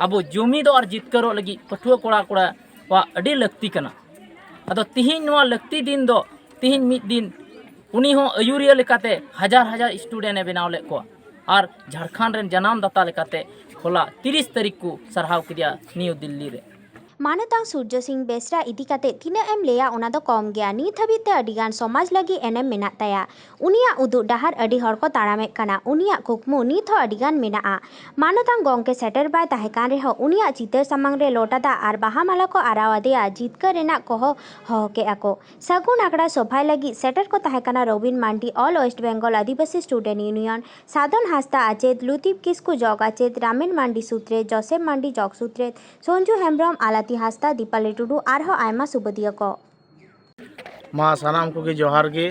ᱟᱵᱚ ᱡᱩᱢᱤᱫᱚᱜ ᱟᱨ ᱡᱤᱛᱠᱟᱹᱨᱚᱜ ᱞᱟᱹᱜᱤᱫ ᱯᱟᱹᱴᱷᱩᱣᱟᱹ ᱠᱚᱲᱟ ᱠᱚᱲᱟᱣᱟᱜ ᱟᱹᱰᱤ ᱞᱟᱹᱠᱛᱤ ᱠᱟᱱᱟ᱾ ᱟᱫᱚ ᱛᱤᱦᱤᱧ ᱱᱚᱣᱟ ᱞᱟᱹᱠᱛᱤ ᱫᱤᱱ ᱫᱚ ᱛᱤᱦᱤᱧ ᱢᱤᱫ ᱫᱤᱱ ᱩᱱᱤ ᱦᱚᱸ ᱟᱹᱭᱩᱨᱤᱭᱟᱹ ᱞᱮᱠᱟᱛᱮ ᱦᱟᱡᱟᱨ ᱦᱟᱡᱟᱨ ᱥᱴᱩᱰᱮᱱᱴ ᱮ ᱵᱮᱱᱟᱣ ᱞᱮᱫ ᱠᱚᱣᱟ, ᱟᱨ ᱡᱷᱟᱲᱠᱷᱚᱸᱰ ᱨᱮᱱ ᱡᱟᱱᱟᱢ ᱫᱟᱛᱟ ᱞᱮᱠᱟᱛᱮ ᱦᱚᱞᱟ ᱛᱤᱨᱤᱥ ᱛᱟᱹᱨᱤᱠᱷ ᱠᱚ ᱥᱟᱨᱦᱟᱣ ᱠᱮᱫᱮᱭᱟ ᱱᱤᱭᱩ ᱫᱤᱞᱞᱤ ᱨᱮ᱾ ᱢᱟᱱᱚᱛᱟᱝ ᱥᱩᱨᱡᱚ ᱥᱤᱝ ᱵᱮᱥᱨᱟ ᱤᱫᱤ ᱠᱟᱛᱮ ᱛᱤᱱᱟᱹᱜ ᱮᱢ ᱞᱟᱹᱭᱟ, ᱚᱱᱟ ᱫᱚ ᱠᱚᱢ ᱜᱮᱭᱟ᱾ ᱱᱤᱛ ᱦᱟᱹᱵᱤᱡ ᱛᱮ ᱟᱹᱰᱤ ᱜᱟᱱ ᱥᱚᱢᱟᱡᱽ ᱞᱟᱹᱜᱤᱫ ᱮᱱᱮᱢ ᱢᱮᱱᱟᱜ ᱛᱟᱭᱟ᱾ ᱩᱱᱤᱭᱟᱜ ᱩᱫᱩᱜ ᱰᱟᱦᱟᱨ ᱟᱹᱰᱤ ᱦᱚᱲ ᱠᱚ ᱛᱟᱲᱟᱢᱮᱫ ᱠᱟᱱᱟ᱾ ᱩᱱᱤᱭᱟᱜ ᱠᱩᱠᱢᱩ ᱱᱤᱛ ᱦᱚᱸ ᱟᱹᱰᱤ ᱜᱟᱱ ᱢᱮᱱᱟᱜᱼᱟ᱾ ᱢᱟᱱᱚᱛᱟᱝ ᱜᱚᱢᱠᱮ ᱥᱮᱴᱮᱨ ᱵᱟᱭ ᱛᱟᱦᱮᱸ ᱠᱟᱱ ᱨᱮᱦᱚᱸ, ᱩᱱᱤᱭᱟᱜ ᱪᱤᱛᱟᱹᱨ ᱥᱟᱢᱟᱝ ᱨᱮ ᱞᱚᱴᱟ ᱫᱟᱜ ᱟᱨ ᱵᱟᱦᱟ ᱢᱟᱞᱟ ᱠᱚ ᱟᱨᱟᱣ ᱟᱫᱮᱭᱟ᱾ ᱡᱤᱛᱠᱟᱹᱨ ᱨᱮᱱᱟᱜ ᱠᱚᱦᱚ ᱦᱚᱦᱚ ᱠᱮᱫᱼᱟ ᱠᱚ᱾ ᱥᱟᱹᱜᱩᱱ ᱟᱠᱷᱲᱟ ᱥᱚᱵᱷᱟᱭ ᱞᱟᱹᱜᱤᱫ ᱥᱮᱴᱮᱨ ᱠᱚ ᱛᱟᱦᱮᱸ ᱠᱟᱱᱟ ᱨᱚᱵᱤᱱ ᱢᱟᱱᱰᱤ, ᱚᱞ ᱳᱭᱮᱥᱴ ᱵᱮᱝᱜᱚᱞ ᱟᱹᱫᱤᱵᱟᱹᱥᱤ ᱥᱴᱩᱰᱮᱱᱴ ᱤᱭᱩᱱᱤᱭᱚᱱ, ᱥᱟᱫᱚᱱ ᱦᱟᱸᱥᱫᱟ ᱟᱪᱮᱫ, ᱞᱩᱛᱤᱯ ᱠᱤᱥᱠᱩ ᱡᱚᱜᱽ ᱟᱪᱮᱫ, ᱨᱟᱢᱮᱱ ᱢᱟᱱᱰᱤ ᱥᱩᱛᱨᱮᱛ, ᱡᱚᱥᱮᱯ ᱢᱟᱱᱰᱤ ᱡᱚᱜᱽ ᱥᱩᱛᱨᱮᱛ, ᱥᱚᱧᱡᱩ ᱦᱮᱢᱵᱽᱨᱚᱢ, ᱟᱞᱟᱛᱤ ᱦᱟᱸᱥᱫᱟ, ᱫᱤᱯᱟᱞᱤ ᱴᱩᱰᱩ ᱟᱨᱦᱚᱸ ᱟᱭᱢᱟ ᱥᱩᱵᱟᱹᱫᱤᱭᱟᱹ ᱠᱚ᱾ ᱢᱟ ᱥᱟᱱᱟᱢ ᱠᱚᱜᱮ ᱡᱚᱦᱟᱨ ᱜᱮ᱾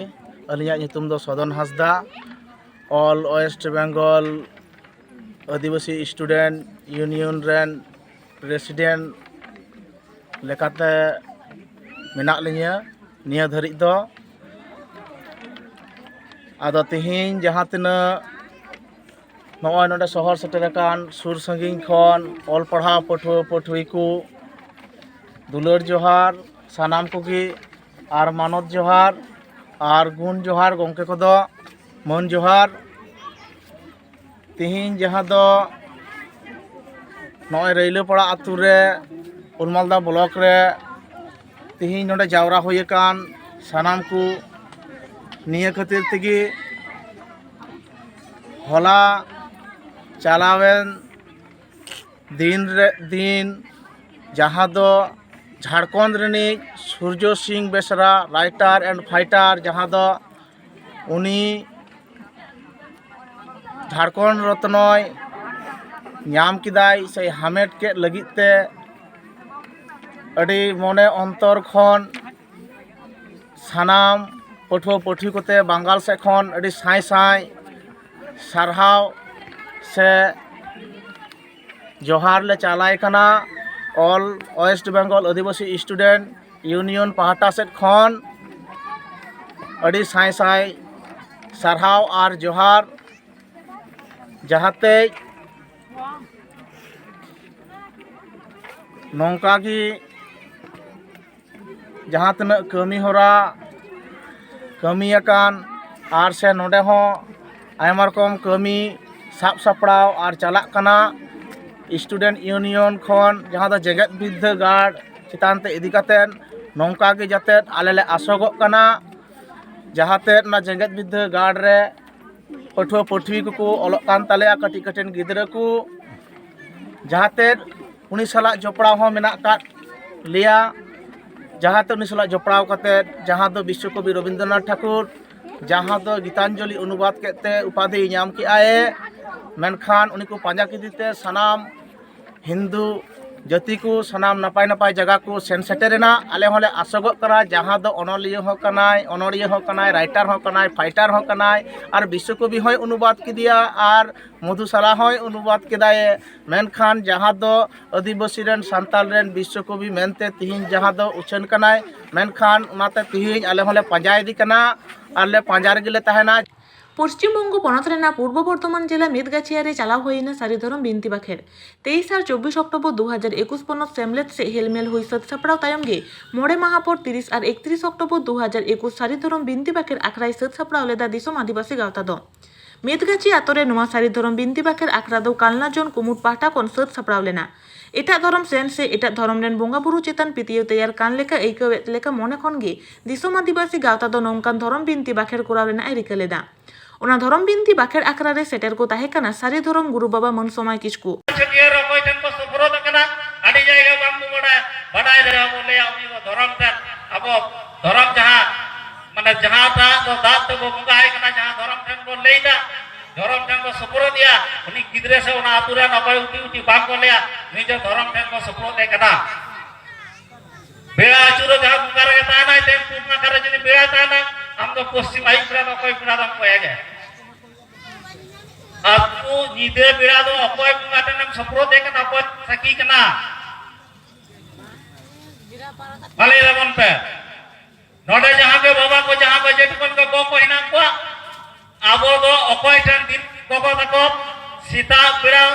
ᱟᱹᱞᱤᱧᱟᱜ ᱧᱩᱛᱩᱢ ᱫᱚ ᱥᱚᱫᱚᱱ ᱦᱟᱸᱥᱫᱟ᱾ ᱚᱞ ᱳᱭᱮᱥᱴ ᱵᱮᱝᱜᱚᱞ ᱟᱹᱫᱤᱵᱟᱹᱥᱤ ᱥᱴᱩᱰᱮᱱᱴ ᱤᱭᱩᱱᱤᱭᱚᱱ ᱨᱮᱱ ᱯᱨᱮᱥᱤᱰᱮᱱᱴ ᱞᱮᱠᱟᱛᱮ ᱢᱮᱱᱟᱜ ᱞᱤᱧᱟᱹ ᱱᱤᱭᱟᱹ ᱫᱷᱟᱹᱨᱤᱡ ᱫᱚ᱾ ᱟᱫᱚ ᱛᱮᱦᱮᱧ ᱡᱟᱦᱟᱸ ᱛᱤᱱᱟᱹᱜ ᱱᱚᱜᱼᱚᱭ ᱱᱚᱰᱮ ᱥᱚᱦᱚᱨ ᱥᱮᱴᱮᱨ ᱟᱠᱟᱱ ᱥᱩᱨ ᱥᱟᱺᱜᱤᱧ ᱠᱷᱚᱱ ᱚᱞ ᱯᱟᱲᱦᱟᱣ ᱯᱟᱹᱴᱷᱩᱣᱟᱹ ᱯᱟᱹᱴᱷᱩᱣᱤ ᱠᱚ ᱫᱩᱞᱟᱹᱲ ᱡᱚᱦᱟᱨ ᱥᱟᱱᱟᱢ ᱠᱚᱜᱮ, ᱟᱨ ᱢᱟᱱᱚᱛ ᱡᱚᱦᱟᱨ ᱟᱨ ᱜᱩᱱ ᱡᱚᱦᱟᱨ ᱜᱚᱢᱠᱮ ᱠᱚᱫᱚ ᱢᱟᱹᱱ ᱡᱚᱦᱟᱨ᱾ ᱛᱮᱦᱮᱧ ᱡᱟᱦᱟᱸ ᱫᱚ ᱱᱚᱜᱼᱚᱭ ᱨᱟᱹᱭᱞᱟᱹᱯᱟᱲᱟ ᱟᱹᱛᱩ ᱨᱮ ᱩᱞᱢᱟᱞᱫᱟ ᱵᱞᱚᱠ ᱨᱮ ᱛᱮᱦᱮᱧ ᱱᱚᱰᱮ ᱡᱟᱣᱨᱟ ᱦᱩᱭ ᱟᱠᱟᱱ ᱥᱟᱱᱟᱢ ᱠᱚ ᱱᱤᱭᱟᱹ ᱠᱷᱟᱹᱛᱤᱨ ᱛᱮᱜᱮ ᱦᱚᱞᱟ ᱪᱟᱞᱟᱣᱮᱱ ᱫᱤᱱ ᱨᱮ ᱫᱤᱱ ᱡᱟᱦᱟᱸ ᱫᱚ ᱡᱷᱟᱲᱠᱷᱚᱸᱰ ᱨᱤᱱᱤᱡ ᱥᱩᱨᱡᱚ ᱥᱤᱝ ᱵᱮᱥᱨᱟ writer and fighter ᱡᱟᱦᱟᱸ ᱫᱚ ᱩᱱᱤ ᱡᱷᱟᱲᱠᱷᱚᱸᱰ ᱨᱚᱛᱱᱚᱭ ᱧᱟᱢ ᱠᱮᱫᱟᱭ ᱥᱮ ᱦᱟᱢᱮᱴ ᱠᱮᱫ ᱞᱟᱹᱜᱤᱫ ᱛᱮ ᱟᱹᱰᱤ ᱢᱚᱱᱮ ᱚᱱᱛᱚᱨ ᱠᱷᱚᱱ ᱥᱟᱱᱟᱢ ᱯᱟᱹᱴᱷᱩᱣᱟᱹ ᱯᱟᱹᱴᱷᱩᱣᱤ ᱠᱚᱛᱮ ᱵᱟᱝᱜᱟᱞ ᱥᱮᱫ ᱠᱷᱚᱱ ᱟᱹᱰᱤ ᱥᱟᱭ ᱥᱟᱭ ᱥᱟᱨᱦᱟᱣ ᱥᱮ ᱡᱚᱦᱟᱨ ᱞᱮ ᱪᱟᱞᱟᱭ ᱠᱟᱱᱟ᱾ All West Bengal ᱟᱹᱫᱤᱵᱟᱹᱥᱤ Student Union ᱯᱟᱦᱴᱟ ᱥᱮᱫ ᱠᱷᱚᱱ ᱟᱹᱰᱤ ᱥᱟᱭ ᱥᱟᱭ ᱥᱟᱨᱦᱟᱣ ᱟᱨ ᱡᱚᱦᱟᱨ᱾ ᱡᱟᱦᱟᱸᱛᱮ ᱱᱚᱝᱠᱟ ᱜᱮ ᱡᱟᱦᱟᱸ ᱛᱤᱱᱟᱹᱜ ᱠᱟᱹᱢᱤ ᱦᱚᱨᱟ ᱠᱟᱹᱢᱤ ᱟᱠᱟᱱ ᱟᱨ ᱥᱮ ᱱᱚᱰᱮ ᱦᱚᱸ ᱟᱭᱢᱟ ᱨᱚᱠᱚᱢ ᱠᱟᱹᱢᱤ ᱥᱟᱵ ᱥᱟᱯᱲᱟᱣ ᱟᱨ ᱪᱟᱞᱟᱜ ᱠᱟᱱᱟ᱾ Student Union ᱠᱷᱚᱱ ᱡᱟᱦᱟᱸ ᱫᱚ ᱡᱮᱜᱮᱛ ᱵᱤᱨᱫᱟᱹᱜᱟᱲ ᱪᱮᱛᱟᱱ ᱛᱮ ᱤᱫᱤ ᱠᱟᱛᱮᱫ ᱱᱚᱝᱠᱟ ᱜᱮ ᱡᱟᱛᱮ ᱟᱞᱮ ᱞᱮ ᱟᱥᱚᱜᱚᱜ ᱠᱟᱱᱟ, ᱡᱟᱦᱟᱸᱛᱮ ᱚᱱᱟ ᱡᱮᱜᱮᱛ ᱵᱤᱨᱫᱟᱹᱜᱟᱲ ᱨᱮ ᱯᱟᱹᱴᱷᱩᱣᱟᱹ ᱯᱟᱹᱴᱷᱩᱣᱤ ᱠᱚᱠᱚ ᱚᱞᱚᱜ ᱠᱟᱱ ᱛᱟᱞᱮᱭᱟ, ᱠᱟᱹᱴᱤᱡ ᱠᱟᱹᱴᱤᱡ ᱜᱤᱫᱽᱨᱟᱹ ᱠᱚ, ᱡᱟᱦᱟᱸᱛᱮ ᱩᱱᱤ ᱥᱟᱞᱟᱜ ᱡᱚᱯᱲᱟᱣ ᱦᱚᱸ ᱢᱮᱱᱟᱜ ᱟᱠᱟᱫ ᱞᱮᱭᱟ᱾ ᱡᱟᱦᱟᱸᱛᱮ ᱩᱱᱤ ᱥᱟᱞᱟᱜ ᱡᱚᱯᱲᱟᱣ ᱠᱟᱛᱮ ᱡᱟᱦᱟᱸ ᱫᱚ ᱵᱤᱥᱥᱚᱠᱚᱵᱤ ᱨᱚᱵᱤᱱᱫᱨᱚᱱᱟᱛᱷ ᱴᱷᱟᱠᱩᱨ ᱡᱟᱦᱟᱸ ᱫᱚ ᱜᱤᱛᱟᱧᱡᱚᱞᱤ ᱚᱱᱩᱵᱟᱫ ᱠᱮᱫ ᱛᱮ ᱩᱯᱟᱫᱷᱤ ᱧᱟᱢ ᱠᱮᱜᱼᱟᱭ, ᱢᱮᱱᱠᱷᱟᱱ ᱩᱱᱤ ᱠᱚ ᱯᱟᱸᱡᱟ ᱠᱮᱫᱮ ᱛᱮ ᱥᱟᱱᱟᱢ ᱦᱤᱱᱫᱩ ᱡᱟᱹᱛᱤ ᱠᱚ ᱥᱟᱱᱟᱢ ᱱᱟᱯᱟᱭ ᱱᱟᱯᱟᱭ ᱡᱟᱭᱜᱟ ᱠᱚ ᱥᱮᱱ ᱥᱮᱴᱮᱨᱮᱱᱟ᱾ ᱟᱞᱮ ᱦᱚᱸᱞᱮ ᱟᱥᱚᱜᱚᱜ ᱠᱟᱱᱟ, ᱡᱟᱦᱟᱸ ᱫᱚ ᱚᱱᱚᱞᱤᱭᱟᱹ ᱦᱚᱸ ᱠᱟᱱᱟᱭ, ᱚᱱᱚᱲᱤᱭᱟᱹ ᱦᱚᱸ ᱠᱟᱱᱟᱭ, writer ᱦᱚᱸ ᱠᱟᱱᱟᱭ, fighter ᱦᱚᱸ ᱠᱟᱱᱟᱭ, ᱟᱨ ᱵᱤᱥᱥᱚᱠᱚᱵᱤ ᱦᱚᱸᱭ ᱚᱱᱩᱵᱟᱫ ᱠᱮᱫᱮᱭᱟ, ᱟᱨ ᱢᱚᱫᱷᱩᱥᱟᱞᱟ ᱦᱚᱸᱭ ᱚᱱᱩᱵᱟᱫ ᱠᱮᱫᱟᱭ᱾ ᱢᱮᱱᱠᱷᱟᱱ ᱡᱟᱦᱟᱸ ᱫᱚ ᱟᱹᱫᱤᱵᱟᱹᱥᱤ ᱨᱮᱱ ᱥᱟᱱᱛᱟᱲ ᱨᱮᱱ ᱵᱤᱥᱥᱚᱠᱚᱵᱤ ᱢᱮᱱᱛᱮ ᱛᱤᱦᱤᱧ ᱡᱟᱦᱟᱸ ᱫᱚ ᱩᱪᱷᱟᱹᱱ ᱠᱟᱱᱟᱭ, ᱢᱮᱱᱠᱷᱟᱱ ᱚᱱᱟᱛᱮ ᱛᱤᱦᱤᱧ ᱟᱞᱮ ᱦᱚᱸᱞᱮ ᱯᱟᱸᱡᱟᱭᱮᱫᱮ ᱠᱟᱱᱟ ᱟᱨ ᱞᱮ ᱯᱟᱸᱡᱟ ᱨᱮᱜᱮ ᱞᱮ ᱛᱟᱦᱮᱱᱟ᱾ ᱯᱚᱥᱪᱤᱢ ᱵᱚᱝᱜᱚ ᱯᱚᱱᱚᱛ ᱨᱮᱱᱟᱜ ᱯᱩᱨᱵᱚ ᱵᱚᱨᱫᱷᱚᱢᱟᱱ ᱡᱮᱞᱟ ᱢᱮᱫᱜᱟᱪᱷᱤᱭᱟ ᱨᱮ ᱪᱟᱞᱟᱣ ᱦᱩᱭ ᱮᱱᱟ ᱥᱟᱹᱨᱤ ᱫᱷᱚᱨᱚᱢ ᱵᱤᱱᱛᱤ ᱵᱟᱠᱷᱮᱲ᱾ ᱛᱮᱭᱤᱥ ᱟᱨ ᱪᱚᱵᱵᱤᱥ ᱚᱠᱴᱳᱵᱚᱨ ᱫᱩ ᱦᱟᱡᱟᱨ ᱮᱠᱩᱥ ᱯᱚᱱᱚᱛ ᱥᱮᱢᱞᱮᱫ ᱥᱮᱫ ᱦᱮᱞᱢᱮᱞ ᱦᱩᱭ ᱥᱟᱹᱛ ᱥᱟᱯᱲᱟᱣ ᱛᱟᱭᱚᱢ ᱜᱮ ᱢᱚᱬᱮ ᱢᱟᱦᱟ ᱯᱚᱨ ᱛᱤᱨᱤᱥ ᱟᱨ ᱮᱠᱛᱨᱤᱥ ᱚᱠᱴᱳᱵᱚᱨ ᱫᱩ ᱦᱟᱡᱟᱨ ᱮᱠᱩᱥ ᱥᱟᱹᱨᱤ ᱫᱷᱚᱨᱚᱢ ᱵᱤᱱᱛᱤ ᱵᱟᱠᱷᱮᱲ ᱟᱠᱷᱲᱟᱭ ᱥᱟᱹᱛ ᱥᱟᱯᱲᱟᱣ ᱞᱮᱫᱟ ᱫᱤᱥᱚᱢ ᱟᱹᱫᱤᱵᱟᱹᱥᱤ ᱜᱟᱶᱛᱟ ᱫᱚ᱾ ᱢᱮᱫᱜᱟᱪᱷᱤ ᱟᱛᱳ ᱨᱮ ᱱᱚᱣᱟ ᱥᱟᱹᱨᱤ ᱫᱷᱚᱨᱚᱢ ᱵᱤᱱᱛᱤ ᱵᱟᱠᱷᱮᱲ ᱟᱠᱷᱲᱟ ᱫᱚ ᱠᱟᱞᱱᱟ ᱡᱚᱱ ᱠᱩᱢᱩᱴ ᱯᱟᱦᱴᱟ ᱠᱷᱚᱱ ᱥᱟᱹᱛ ᱥᱟᱯᱲᱟᱣ ᱞᱮᱱᱟ᱾ ᱮᱴᱟᱜ ᱫᱷᱚᱨᱚᱢ ᱥᱮᱱ ᱥᱮ ᱮᱴᱟᱜ ᱫᱷᱚᱨᱚᱢ ᱨᱮᱱ ᱵᱚᱸᱜᱟ ᱵᱩᱨᱩ ᱪᱮᱛᱟᱱ ᱯᱟᱹᱛᱭᱟᱹᱣ ᱛᱮᱭᱟᱨ ᱠᱟᱱ ᱞᱮᱠᱟ ᱟᱹᱭᱠᱟᱹᱣᱮᱫ ᱞᱮᱠᱟ ᱢᱚᱱᱮ ᱠᱷᱚᱱ ᱜᱮ ᱫᱤᱥᱚᱢ ᱟᱹᱫᱤᱵᱟᱹᱥᱤ ᱜᱟᱶᱛᱟ ᱫᱚ ᱱᱚᱝᱠᱟᱱ ᱫᱷᱚᱨᱚᱢ ᱵᱤᱱᱛᱤ ᱵᱟᱠᱷᱮᱲ ᱠᱚᱨᱟᱣ ᱨᱮᱱᱟᱜ ᱮ ᱨᱤᱠᱟᱹ ᱞᱮᱫᱟ᱾ ᱚᱱᱟ ᱫᱷᱚᱨᱚᱢ ᱵᱤᱱᱛᱤ ᱵᱟᱠᱷᱮᱲ ᱟᱠᱷᱲᱟ ᱨᱮ ᱥᱮᱴᱮᱨ ᱠᱚ ᱛᱟᱦᱮᱸ ᱠᱟᱱᱟ ᱥᱟᱹᱨᱤ ᱫᱷᱚᱨᱚᱢ ᱜᱩᱨᱩ ᱵᱟᱵᱟ ᱢᱟᱹᱱ ᱥᱚᱢᱟᱭ ᱠᱤᱥᱠᱩ᱾ ᱪᱷᱟᱹᱴᱭᱟᱹᱨ ᱚᱠᱚᱭ ᱴᱷᱮᱱ ᱠᱚ ᱥᱚᱯᱨᱚᱫ ᱟᱠᱟᱱᱟ, ᱟᱹᱰᱤ ᱡᱟᱭᱜᱟ ᱵᱟᱝ ᱠᱚ ᱵᱟᱲᱟᱭᱟ, ᱵᱟᱰᱟᱭ ᱨᱮᱦᱚᱸ ᱵᱚᱱ ᱞᱟᱹᱭᱟ ᱩᱱᱤ ᱫᱚ ᱫᱷᱚᱨᱚᱢ ᱴᱷᱮᱱ, ᱟᱵᱚ ᱫᱷᱚᱨᱚᱢ ᱡᱟᱦᱟᱸ, ᱢᱟᱱᱮ ᱡᱟᱦᱟᱸᱴᱟᱜ ᱫᱚ ᱫᱟᱜ ᱛᱮᱵᱚ ᱵᱚᱸᱜᱟᱭ ᱠᱟᱱᱟ, ᱡᱟᱦᱟᱸ ᱫᱷᱚᱨᱚᱢ ᱴᱷᱮᱱ ᱵᱚᱱ ᱞᱟᱹᱭᱫᱟ, ᱫᱷᱚᱨᱚᱢ ᱴᱷᱮᱱ ᱠᱚ ᱥᱩᱯᱩᱨᱩᱫ ᱮᱭᱟ, ᱩᱱᱤ ᱜᱤᱫᱽᱨᱟᱹ ᱥᱮ ᱚᱱᱟ ᱟᱹᱛᱩ ᱨᱮᱱ ᱚᱠᱚᱭ ᱩᱴᱤ ᱩᱴᱤ ᱵᱟᱝ ᱠᱚ ᱞᱟᱹᱭᱟ, ᱱᱩᱭ ᱫᱚ ᱫᱷᱚᱨᱚᱢ ᱴᱷᱮᱱ ᱠᱚ ᱥᱩᱯᱩᱨᱩᱫ ᱮ ᱠᱟᱱᱟ᱾ ᱵᱮᱲᱟ ᱟᱹᱪᱩᱨᱚᱜ ᱡᱟᱦᱟᱸ ᱵᱚᱸᱜᱟ ᱨᱮᱜᱮ ᱛᱟᱦᱮᱱᱟᱭ, ᱛᱮᱦᱮᱧ ᱯᱩᱵ ᱱᱟᱠᱷᱟ ᱨᱮ ᱡᱩᱫᱤ ᱵᱮᱲᱟᱭ ᱛᱟᱦᱮᱱᱟ, ᱟᱢ ᱫᱚ ᱯᱚᱥᱪᱤᱢ ᱟᱹᱭᱩᱵ ᱵᱮᱲᱟ ᱫᱚ ᱚᱠᱚᱭ ᱵᱮᱲᱟ ᱫᱚᱢ ᱠᱚᱭᱚᱜᱮ? ᱟᱹᱛᱩ ᱧᱤᱫᱟᱹ ᱵᱮᱲᱟ ᱫᱚ ᱚᱠᱚᱭ ᱵᱚᱸᱜᱟ ᱴᱷᱮᱱᱮᱢ ᱥᱩᱯᱩᱨᱩᱫ ᱮ ᱠᱟᱱᱟ, ᱚᱠᱚᱭ ᱥᱟᱹᱠᱷᱤ ᱠᱟᱱᱟ? ᱢᱟ ᱞᱟᱹᱭ ᱛᱟᱵᱚᱱ ᱯᱮ᱾ ᱱᱚᱰᱮ ᱡᱟᱦᱟᱸ ᱜᱮ ᱵᱟᱵᱟ ᱠᱚ, ᱡᱟᱦᱟᱸ ᱜᱮ ᱡᱮᱴᱩᱠᱩᱱ ᱜᱮ ᱜᱚ ᱠᱚ ᱦᱮᱱᱟᱜ ᱠᱚᱣᱟ, ᱟᱵᱚ ᱫᱚ ᱚᱠᱚᱭ ᱴᱷᱮᱱ ᱫᱤᱱ ᱜᱚᱜᱚ ᱛᱟᱠᱚ ᱥᱮᱛᱟᱜ ᱵᱮᱲᱟ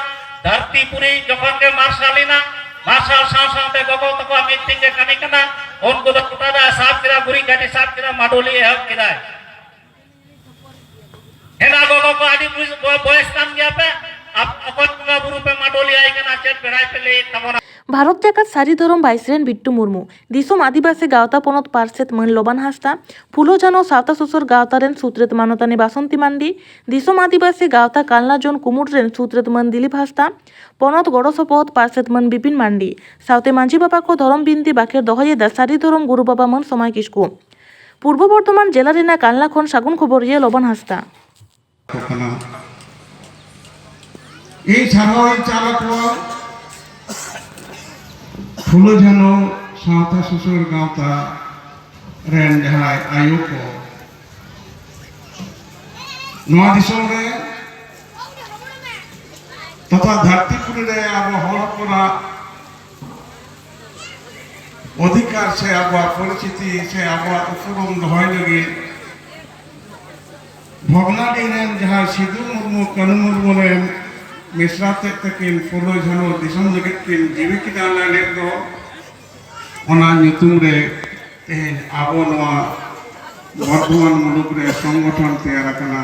ᱫᱷᱟᱹᱨᱛᱤ ᱯᱩᱨᱤ ᱡᱚᱠᱷᱚᱱ ᱜᱮ ᱢᱟᱨᱥᱟᱞ ᱮᱱᱟ, ᱢᱟᱨᱥᱟᱞ ᱥᱟᱶ ᱥᱟᱶᱛᱮ ᱜᱚᱜᱚ ᱛᱟᱠᱚᱣᱟᱜ ᱢᱤᱫᱴᱮᱱ ᱜᱮ ᱠᱟᱹᱢᱤ ᱠᱟᱱᱟ, ᱩᱱᱠᱩ ᱫᱚ ᱜᱚᱴᱟ ᱫᱟᱜ ᱥᱟᱵ ᱠᱮᱫᱟ, ᱜᱩᱨᱤᱡ ᱜᱟᱹᱰᱤ ᱥᱟᱵ ᱠᱮᱫᱟ, ᱢᱟᱰᱚᱞᱤ ᱮᱦᱚᱵ ᱠᱮᱫᱟᱭ᱾ ᱦᱮᱱᱟ ᱜᱚᱜᱚ ᱠᱚ ᱟᱹᱰᱤ ᱵᱩᱡ-, ᱵᱚ-, ᱵᱚᱭᱮᱥ ᱠᱟᱱ ᱜᱮᱭᱟ ᱯᱮ, ᱟᱯ-, ᱚᱠᱚᱭ ᱵᱚᱸᱜᱟ ᱵᱩᱨᱩ ᱯᱮ ᱢᱟᱰᱚᱞᱤ ᱟᱭ ᱠᱟᱱᱟ, ᱪᱮᱫ ᱵᱮᱲᱟᱭ ᱯᱮ ᱞᱟᱹᱭᱮᱫ ᱛᱟᱵᱚᱱᱟ? ᱵᱷᱟᱨᱚᱛ ᱡᱟᱠᱟᱛ ᱥᱟᱹᱨᱤ ᱫᱷᱚᱨᱚᱢ ᱵᱟᱭᱥᱤ ᱨᱮᱱ ᱵᱤᱴᱴᱩ ᱢᱩᱨᱢᱩ, ᱫᱤᱥᱚᱢ ᱟᱹᱫᱤᱵᱟᱹᱥᱤ ᱜᱟᱶᱛᱟ ᱯᱚᱱᱚᱛ ᱯᱟᱨᱥᱮᱛ ᱢᱟᱹᱱ ᱞᱚᱵᱟᱱ ᱦᱟᱸᱥᱫᱟ, ᱯᱷᱩᱞᱳ ᱡᱷᱟᱱᱳ ᱥᱟᱶᱛᱟ ᱥᱩᱥᱟᱹᱨ ᱜᱟᱶᱛᱟ ᱨᱮᱱ ᱥᱩᱛᱨᱮᱛ ᱢᱟᱱᱚᱛᱟᱱᱤ ᱵᱟᱥᱚᱱᱛᱤ ᱢᱟᱱᱰᱤ, ᱫᱤᱥᱚᱢ ᱟᱹᱫᱤᱵᱟᱹᱥᱤ ᱜᱟᱶᱛᱟ ᱠᱟᱞᱱᱟ ᱡᱚᱱ ᱠᱩᱢᱩᱴ ᱨᱮᱱ ᱥᱩᱛᱨᱮᱛ ᱢᱟᱹᱱ ᱫᱤᱞᱤᱯ ᱦᱟᱸᱥᱫᱟ, ᱯᱚᱱᱚᱛ ᱜᱚᱲᱚ ᱥᱚᱯᱚᱦᱚᱫ ᱯᱟᱨᱥᱮᱛ ᱢᱟᱹᱱ ᱵᱤᱯᱤᱱ ᱢᱟᱱᱰᱤ ᱥᱟᱶᱛᱮ ᱢᱟᱹᱡᱷᱤ ᱵᱟᱵᱟ ᱠᱚ ᱫᱷᱚᱨᱚᱢ ᱵᱤᱱᱛᱤ ᱵᱟᱠᱷᱮᱲ ᱫᱚᱦᱚᱭᱮᱫᱟ ᱥᱟᱹᱨᱤ ᱫᱷᱚᱨᱚᱢ ᱜᱩᱨᱩ ᱵᱟᱵᱟ ᱢᱟᱹᱱ ᱥᱚᱢᱟᱭ ᱠᱤᱥᱠᱩ᱾ ᱯᱩᱨᱵᱚ ᱵᱚᱨᱫᱷᱚᱢᱟᱱ ᱡᱮᱞᱟ ᱨᱮᱱᱟᱜ ᱠᱟᱞᱱᱟ ᱠᱷᱚᱱ ᱥᱟᱹᱜᱩᱱ ᱠᱷᱚᱵᱚᱨᱤᱭᱟᱹ ᱞᱚᱵᱟᱱ ᱦᱟᱸᱥᱫᱟ᱾ ᱠᱟᱱᱟ᱾ ᱤᱧ ᱥᱟᱨᱦᱟᱣ ᱤᱧ ᱪᱟᱞ ᱟᱠᱚᱣᱟ ᱯᱷᱩᱞᱳ ᱡᱷᱟᱱᱳ ᱥᱟᱶᱛᱟ ᱥᱩᱥᱟᱹᱨ ᱜᱟᱶᱛᱟ ᱨᱮᱱ ᱡᱟᱦᱟᱸᱭ ᱟᱭᱳ ᱠᱚ, ᱱᱚᱣᱟ ᱫᱤᱥᱚᱢ ᱨᱮ ᱛᱚᱛᱷᱟ ᱫᱷᱟᱹᱨᱛᱤ ᱯᱩᱨᱤ ᱨᱮ ᱟᱵᱚ ᱦᱚᱲ ᱦᱚᱯᱚᱱᱟᱜ ᱚᱫᱷᱤᱠᱟᱨ ᱥᱮ ᱟᱵᱚᱣᱟᱜ ᱯᱚᱨᱤᱪᱤᱛᱤ ᱥᱮ ᱟᱵᱚᱣᱟᱜ ᱩᱯᱨᱩᱢ ᱫᱚᱦᱚᱭ ᱞᱟᱹᱜᱤᱫ ᱵᱷᱚᱜᱽᱱᱟᱰᱤ ᱨᱮᱱ ᱡᱟᱦᱟᱸᱭ ᱥᱤᱫᱩ ᱢᱩᱨᱢᱩ, ᱠᱟᱹᱱᱩ ᱢᱩᱨᱢᱩ ᱨᱮᱱ ᱢᱤᱥᱨᱟ ᱛᱮᱫ ᱛᱟᱹᱠᱤᱱ ᱯᱷᱩᱞᱳ ᱡᱷᱟᱱᱳ ᱫᱤᱥᱚᱢ ᱞᱟᱹᱜᱤᱫ ᱠᱤᱱ ᱡᱤᱣᱤ ᱠᱤᱱ ᱮᱢ ᱞᱮᱫ ᱫᱚ, ᱚᱱᱟ ᱧᱩᱛᱩᱢ ᱨᱮ ᱛᱮᱦᱮᱧ ᱟᱵᱚ ᱱᱚᱣᱟ ᱵᱚᱨᱫᱷᱚᱢᱟᱱ ᱢᱩᱞᱩᱠ ᱨᱮ ᱥᱚᱝᱜᱚᱴᱷᱚᱱ ᱛᱮᱭᱟᱨ ᱟᱠᱟᱱᱟ᱾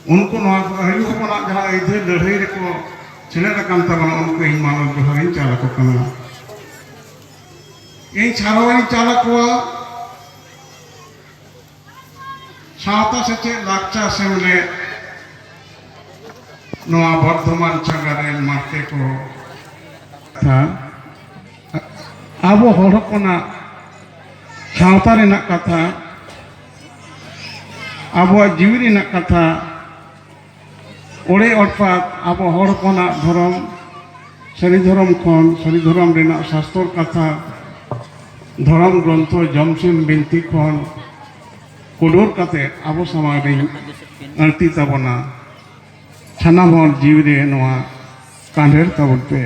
ᱩᱱᱠᱩ ᱱᱚᱣᱟ ᱟᱭᱳ ᱦᱚᱯᱚᱱᱟᱜ ᱡᱟᱦᱟᱸ ᱟᱹᱭᱫᱟᱹᱨ ᱞᱟᱹᱲᱦᱟᱹᱭ ᱨᱮᱠᱚ ᱥᱮᱞᱮᱫ ᱟᱠᱟᱱ ᱛᱟᱵᱚᱱᱟ, ᱩᱱᱠᱩ ᱤᱧ ᱢᱟᱱᱚᱛ ᱡᱚᱦᱟᱨ ᱤᱧ ᱪᱟᱞ ᱟᱠᱚ ᱠᱟᱱᱟ᱾ ᱤᱧ ᱥᱟᱨᱦᱟᱣ ᱤᱧ ᱪᱟᱞ ᱟᱠᱚᱣᱟ ᱥᱟᱶᱛᱟ ᱥᱮᱪᱮᱫ ᱞᱟᱠᱪᱟᱨ ᱥᱮᱢᱞᱮᱫ, ᱱᱚᱣᱟ ᱵᱚᱨᱫᱷᱚᱢᱟᱱ ᱪᱷᱟᱜᱟ ᱨᱮᱱ ᱢᱟᱨᱛᱮ ᱠᱚ᱾ ᱠᱟᱛᱷᱟ, ᱟᱵᱚ ᱦᱚᱲ ᱦᱚᱯᱚᱱᱟᱜ ᱥᱟᱶᱛᱟ ᱨᱮᱱᱟᱜ ᱠᱟᱛᱷᱟ, ᱟᱵᱚᱣᱟᱜ ᱡᱤᱣᱤ ᱨᱮᱱᱟᱜ ᱠᱟᱛᱷᱟ, ᱚᱲᱮ ᱚᱨᱯᱟᱛ ᱟᱵᱚ ᱦᱚᱲ ᱦᱚᱯᱚᱱᱟᱜ ᱫᱷᱚᱨᱚᱢ, ᱥᱟᱹᱨᱤ ᱫᱷᱚᱨᱚᱢ ᱠᱷᱚᱱ, ᱥᱟᱹᱨᱤ ᱫᱷᱚᱨᱚᱢ ᱨᱮᱱᱟᱜ ᱥᱟᱥᱛᱚᱨ ᱠᱟᱛᱷᱟ, ᱫᱷᱚᱨᱚᱢ ᱜᱨᱚᱱᱛᱷᱚ ᱡᱚᱢᱥᱤᱢ ᱵᱤᱱᱛᱤ ᱠᱷᱚᱱ ᱠᱚᱰᱚᱨ ᱠᱟᱛᱮ ᱟᱵᱚ ᱥᱟᱢᱟᱝ ᱨᱤᱧ ᱟᱹᱲᱛᱤ ᱛᱟᱵᱚᱱᱟ᱾ ᱥᱟᱱᱟᱢ ᱦᱚᱲ ᱡᱤᱣᱤ ᱨᱮ ᱱᱚᱣᱟ ᱠᱟᱸᱰᱷᱮᱨ ᱛᱟᱵᱚᱱ ᱯᱮ᱾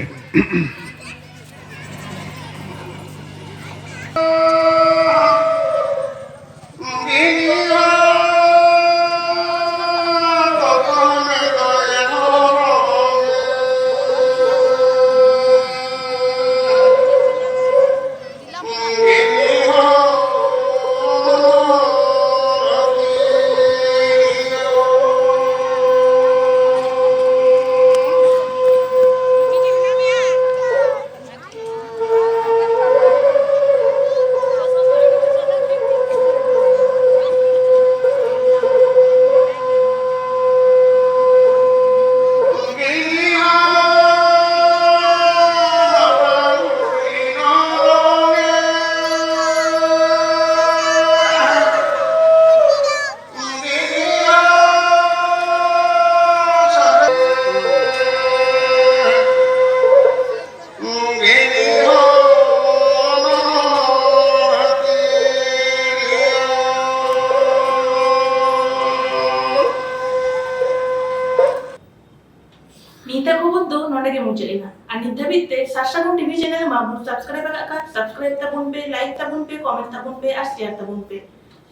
ᱱᱤᱛᱟᱜ ᱠᱷᱚᱵᱚᱨ ᱫᱚ ᱱᱚᱰᱮ ᱜᱮ ᱢᱩᱪᱟᱹᱫ ᱮᱱᱟ᱾ ᱟᱨ ᱱᱤᱛ ᱫᱷᱟᱹᱵᱤᱡ ᱛᱮ ᱥᱟᱨᱥᱟᱜᱩᱱ ᱴᱤᱵᱷᱤ ᱪᱮᱱᱮᱞ ᱢᱟ ᱵᱚᱱ ᱥᱟᱵᱥᱠᱨᱟᱭᱤᱵ ᱟᱠᱟᱫ ᱠᱷᱟᱱ ᱥᱟᱵᱥᱠᱨᱟᱭᱤᱵ ᱛᱟᱵᱚᱱ ᱯᱮ, ᱞᱟᱭᱤᱠ ᱛᱟᱵᱚᱱ ᱯᱮ, ᱠᱚᱢᱮᱱᱴ ᱛᱟᱵᱚᱱ ᱯᱮ ᱟᱨ ᱥᱮᱭᱟᱨ ᱛᱟᱵᱚᱱ ᱯᱮ᱾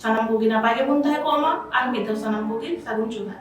ᱥᱟᱱᱟᱢ ᱠᱚᱜᱮ ᱱᱟᱯᱟᱭ ᱜᱮᱵᱚᱱ ᱛᱟᱦᱮᱸ ᱠᱚᱜ ᱢᱟ᱾ ᱟᱨ ᱢᱤᱫ ᱫᱷᱟᱣ ᱥᱟᱱᱟᱢ ᱠᱚᱜᱮ ᱥᱟᱹᱜᱩᱱ ᱡᱚᱦᱟᱨ᱾